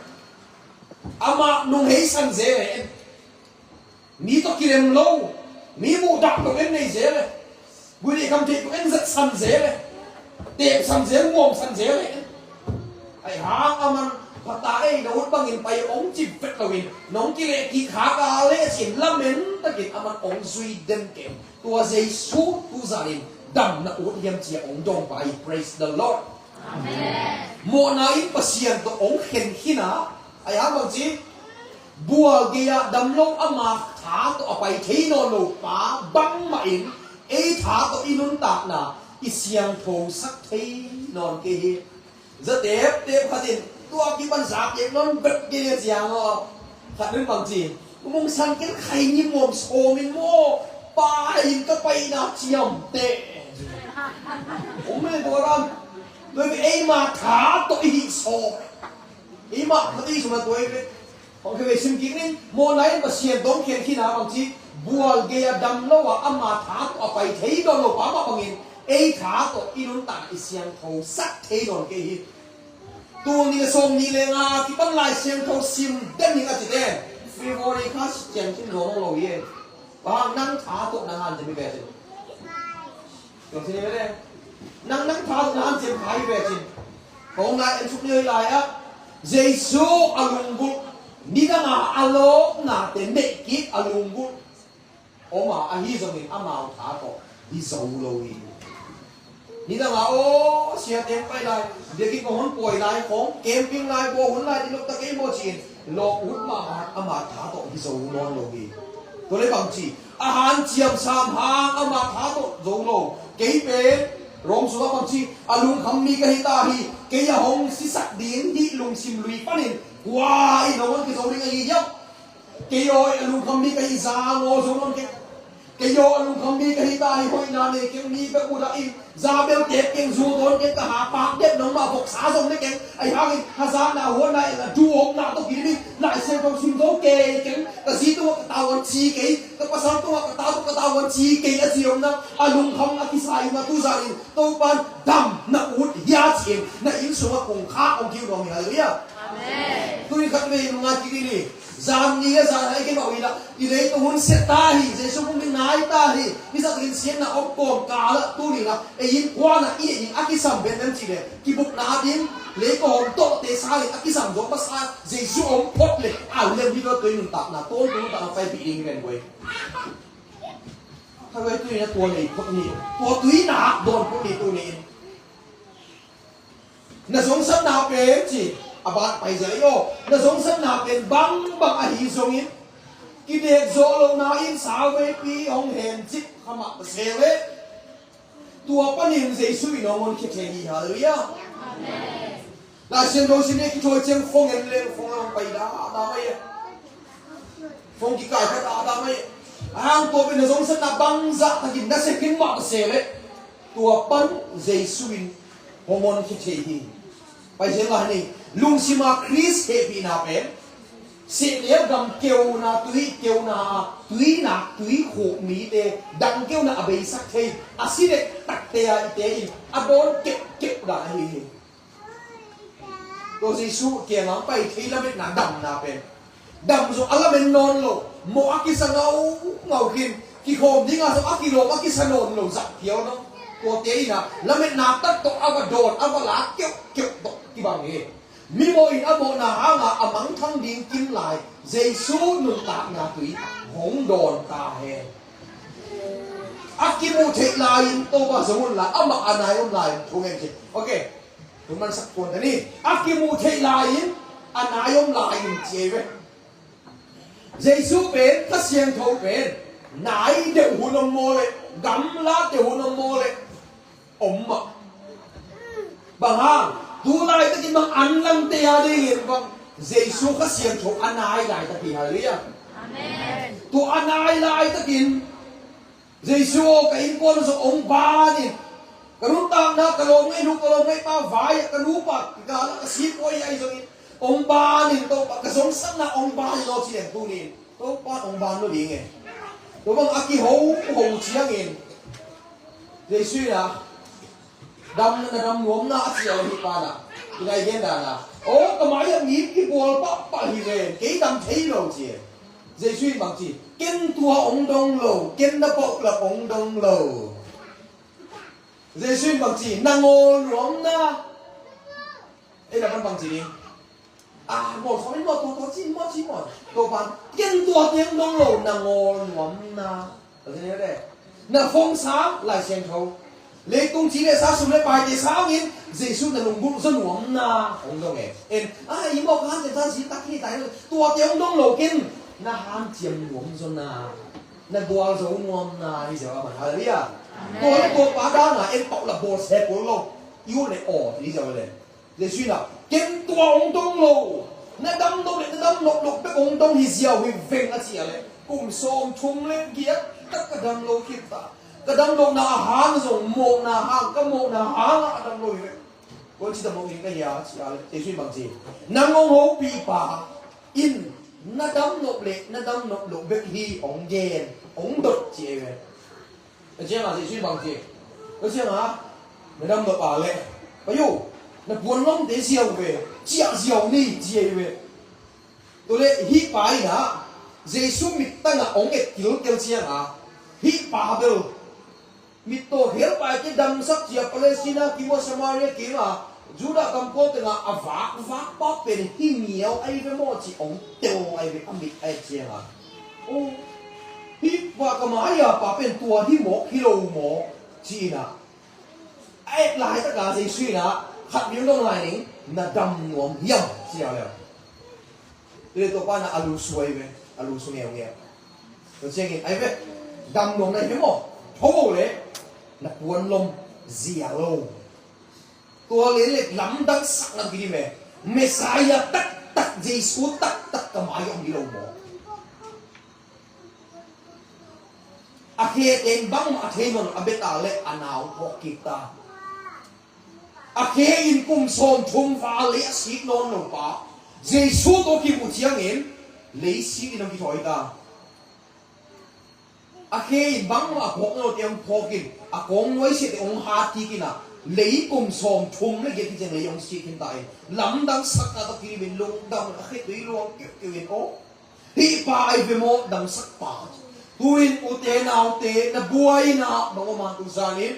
Amah nung heisan zel e. Mi tawh kilem lo, mi muhdah lo en nei zel e. Gui le kam theih lo en zatsan zel e. Tepsan zel, muamsan zel e. Ahi hang a man phata ei na ut bangin pai ong cip vet loin, nong kileh kik khak a leh sin lamen takin a man ong zui den keng. Tua Jesu tu zanin damna ut hiam ci-a ong dong pai. Praise the Lord. Amen. Mawhna in Pasian tawh ong khen khin a, ahi hang bang ci, bual gei-ah dam lo ama tha tawh a pai thei nawn lo pa bangmah in ei tha tawh i nuntakna i siangthosak thei nawn kei hi. Za teptep khat in tua kipan za tep nawn bet kei le ciang aw. Khat nun bang ci, "Mungsan ken khai ni muam sawm in maw, pa in ka paina ciamteh." Om le tua ram. Tua hi eima tha tawh i hih sawm. Eima tha tawh i hih sawm a tua hi ve. Hong khe ve sim kik ning, mawhna in Pasian tawh ong khen khin a bang ci, bual gei-ah dam lo a ama tha tawh a pai thei nawn lo pa mah bangin ei tha tawh i nuntakna i siangthosak thei nawn kei hi. Tul nih le sawm nih le nga kipan Lai Siangtho sim den ning a cite, February kha ciang khin nawn lo hi e. Bang hang? Nang tha tawh na hanciam hi ve cin. Nang, nang tha tawh na hanciam kha hi ve cin. Kong nai en suk ni lai ah, Jesu a lunggulh, nidang a a lawpnate neih kik a lunggulh om a, ahi zongin amau tha tawh hi zo lo hi. Nidang a, aw, siate pai lai, biakinn kong hong pawi lai, kong camping lai, bawh hun lai, din lok ta kei maw ci-in lawp ut mahmah, ama tha tawh hi zo nawn lo hi. Tua leh bang ci, a hanciam sam hang ama tha tawh zo lo. Kei pen Rom sungah bang ci, a lungkham mi ka hi ta hi, kei a hong sisak ding hih lungsim lui panin kua in hong hon kei zo ding ahi hiam? Kei aw, a lungkham mi ka hi, za ngaw zo nawn kei. Kei aw, a lungkham mi ka hi ta hi, hoihna nei keng, mi bek uh dah in, za bel tep keng, zu dawn keng, ka ha pak dep nangmah voksa zong ne keng. Ahi hangin hazatna, huatna, eng a duh omna tawh kidim in Lai Siangtho sim zo kei keng. Ka zi tungah ka tau an ci kei, ka pasal tungah ka tau, ka tau an ci kei a ci omna, a lungkham a kisa in, a tu zanin Topa'n damna ut hia ci-in na inn sungah kungkha ong kiu nuam hi. Halleluiah. Amen. Tuni khat vei nunga kik ni. Zan ni le zan hai kei mah uh hi la, i leitung hun siat ta hi, Jesu pum ding nai ta hi. Hih zah takin siatna om kawm kal ah tuni la, ei innkuan ah i neih ding a kisam pen nem cih leh, kibukna ding, leikawm tawh te sa ding a kisam zo masa, Jesu om phot leh a lem hi lo, tua i nuntakna, tawntung nuntakna paipih ding hi ven guai. Kha guai tuni na tua nei phot ni, tua tui na dawn phot ni tuni in. Na zongsatna pen ci, a ban pai zel ei aw. Na zongsatna pen bangbang ahi zongin, kidek zawh lohna in sauveipi hong hencip kha mah ta se leh, tua panin Jesu in hong honkhia thei hi. Halleluiah. Amen. Lai Siangtho sim leh kithawi ciang phone en leng phone a hong pai dahdah mai e. Phone kikai kha dahdah mai e. A hang tua pen na zongsatna bangzah takin na sia khin mah ta se leh, tua pan Jesu in hong honkhia thei hi. Pai zel lai ni. Lungsima Khrist hehpihna pen, sehnel gam keuna, tui keuna, tuinak, tuikhuk mite dang keuna a beisak thei, a si dektakte a i te in a dawn keuhkeuh dan ahi hi. Tua Jesu kiangah pai thei lametna, damna pen, dam zong a lamen nawn lo, mawh a kisa ngaungau khin, kikhawm dingah zong a kilawm a kisa nawn lo zah phial dong. Tuate in ah lametna tak tawh a va dawn, a va lak keuhkeuh tawh kibang hi. Mimawh in a mawhna hangah a mangthang ding kim lai, Jesu nuntakna tui hong dawn ta hen. A kimuh theih lai-in Topa zong un la, amah a nai om lai-in thu ngen khin. Ok. Hun mansak puan ta ni. A kimuh theih lai-in, a nai om lai-in ci ei ve. Jesu pen, Kha Siangtho pen, nai deuh hun om maw leh, gamla deuh hun om maw leh, om mah. Bang hang, tu laitakin bang an langte a dingin bang, Jesu Kha Siangtho a nai laitakin, halleluiah. Amen. Tua a nai laitakin Jesu aw, ka innkuan zong hong ban in, ka nuntakna, ka lawm ngaih nu, ka lawm ngaih pa vai ah, ka nupa kikal ah ka sih pawi ahi zongin hong ban in, Topa, ka zongsakna hong ban in aw ci leng tuni in Topa hong ban lo ding e. Tua bang a kiho ho ciangin Jesu in ah, dam na dam nuam na a ci a, hih pa in ah, i nai gen dan ah, aw, ka mai ah mi kibual pahpah hi ve, kei dam thei lo ci e. Jesu in bang ci? Ken tua hong dong lo, ken na paulap hong dong lo. Jesu in bang ci? Na ngawl nuam na. Ei, na pan bang ci ding? Ah, maw, sawm in maw, tua, tua, cin maw, cin maw. Tua pan, ken tua teng dong lo, na ngawl nuam na. Tua ci ni le. Na fong sang, Lai Siangtho. Leitung ci le sa, sum le paite sangin Jesu na lunggulh zaw nuam na hong dong e. En, ah, i maw, ka hanciam sa, si tak ni tai. Tua teng dong lo ken, na hanciam nuam zaw na. Na gualzo nuam na hi ziau a man. Halleluiah. Amen. Tua le tua pa dan a en paulap bawl se kul lo. I ut le aw hi ziau le. Jesu in ah, ken tua hong dong lo. Na dam nop le na dam nop lo bek hong dong hi ziau hi veng a ci a le. Kum sawmthum le giat tak ka dam lo khin ta. Ka dam lohna a hang zong mawhna hang, ka mawhna hang a dam lo hi veng. Kua ci dam lo hi ka hia ci a le, Jesu in bang ci? Nang hong hopih pa in na dam nop le na dam nop lo bek hi hong gen, hong dot ci ei ve. Tua ciangin Jesu in bang ci? Tua ciangin na dam nop a le, pai o, na puan lomte ziau ve, ciah ziau ni ci ei ve. Tua le hih pa in ah Jesu mittang ah hong et kilkel ciangin hih pa bel mittaw khelpa i kidamsak cia Palestina kim uh a, Samaria kim a, Judah gam pawl tengah a vakvak pa pen hih miau ahi ve maw ci hong tel ahi ve, a mit a et ciangin. Oh, hih pa ka mai-a pa pen tua hih mawk hi lo maw ci-in ah, a et laitak a Jesu in ah khat viau dong lai ning, na dam nuam hiam ci a le. Tua le tua pa in ah a lusu ahi ve, a lusu ngeungeu. Tua ciangin ahi ve, dam nuam na hi ve maw? Tho le, na puan lom zia lo. Tua le le lamdang sak na kidim e. Messiah taktak, Jesu taktak ka mai om hi lo maw? A khe teng bangmah a thei nawn lo, a bia ta le a nau phawk kik ta. A khe in kum sawmthum val lei a sik nawn lo pa Jesu tawh kimu ciangin lei sik in hong kithawi ta. A khe in bangmah a phawk nawn lote hong phawk in, a kawng nuaisiate hong hat kik in ah, lei kum sawmthum le giat hi ciang lei hong sik khin ta in, lamdang sakna tawh kidim in lungdam in a khe tui luang kiukiu in aw. Hih pa ahi ve maw, damsak pa. Tu-in ute naute, na buaina bang om a tu zanin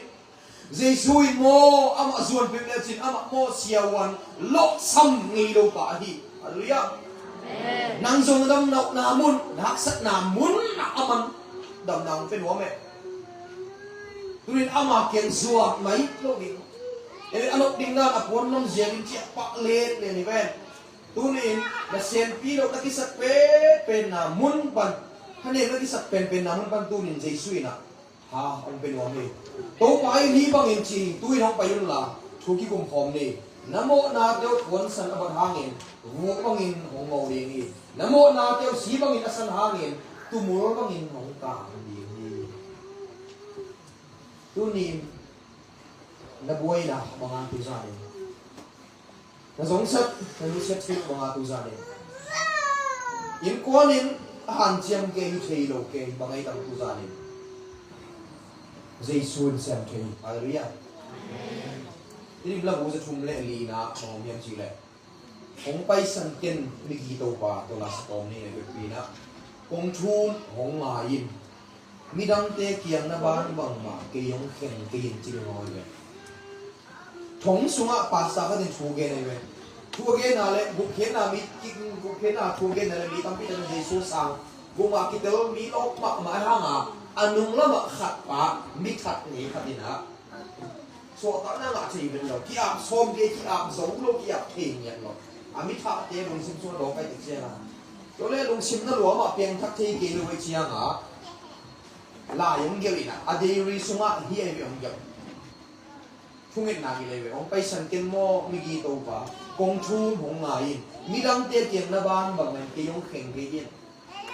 Jesu in maw, amah zuan peuh lecin amah maw siavuan lawhsam ngei lo pa ahi. Halleluiah. Amen. Nang zong na dam nopna mun, na haksatna mun ah aman damna hong pia nuam e. Tu-in ama kiang zuak mai lo ding. Ele a nop ding dan a puan lom ziakin ciah pah let len hi ven. Tuni-in na senpi lo, na kisak penpenna mun pan, thanem na kisak penpenna mun pan tuni-in Jesu in ah ha hong pia nuam hi. Topa in hih bangin ci, tu-in hong pai unla thu kikum khawm ni. Na mawhnate uh puansan a bat hangin vuk bangin hong mo ding hi. Na mawhnate uh si bangin a san hangin tumul bangin hong kang ding hi. Tuni-in na buaina bang a tu zanin, na zongsak, na nusiat peuh bang a tu zanin, innkuan in a hanciam kei hi, thei lo kei hi bang a i tam tu zanin, Jesu in sem thei hi. Halleluiah. I dim lam uh za thum le lina bang om hiam cih leh, hong paisan ken migi topa tawh la sa tawm ni, na pekpi in ah kong thu hong ngai in, midangte kiang na ban bangmah kei hong khen kei in, ci lo hi ve. Thong sungah pastor khat in thu gen ahi ve. Thu a genna le gupkhiatna mi, gupkhiatna thu a genna le mi tampi tak in Jesu sang gupmah kitel mi lawp mahmah ahi hangin, a nung lamah khat pa mi that ngei khat in ah suahtakna ngah thei vet lo, ki-ap sawm kei, ki-ap zo lo, ki-ap thei ngiat lo. A mi thahte lungsim sungah dawk ahi tek ciangin, tua le lungsim na luamah piangthak thei kei lo ahi ciangin, lai hong gelh in ah, a diary sungah hih ahi ve hong gelh. Thungetna kilei ve, hong paisan ken maw migi Topa, kong thum hong ngai in. Midangte kiang na bangbang in kei hong kheng kei in.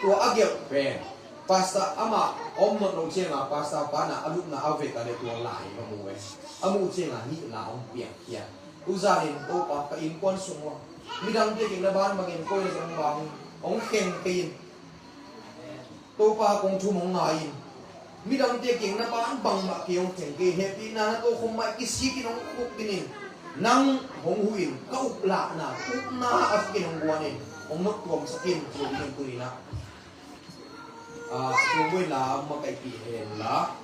Tua a gelh pen pastor amah om nawn lo cianga pastor pa na a lupna a vek a le tua lai ka mu ve. A muh cianga hih la hong piang khia. Tuzan in Topa ka innkuan sung ua midangte kiang na bangbang in koi na zong bang hong kheng kei in. Topa kong thum hong ngai in. Midangte kiang na bangbang mah kei hong kheng kei in. Hehpihna na tokhom mah kisik in hong khuk in. Nang hong huh in, ka uplahna, upna a kin hong guan in, hong nop tuamsak in, ci in tuni in ah. Ah, tua buai la, makaihpih hen la.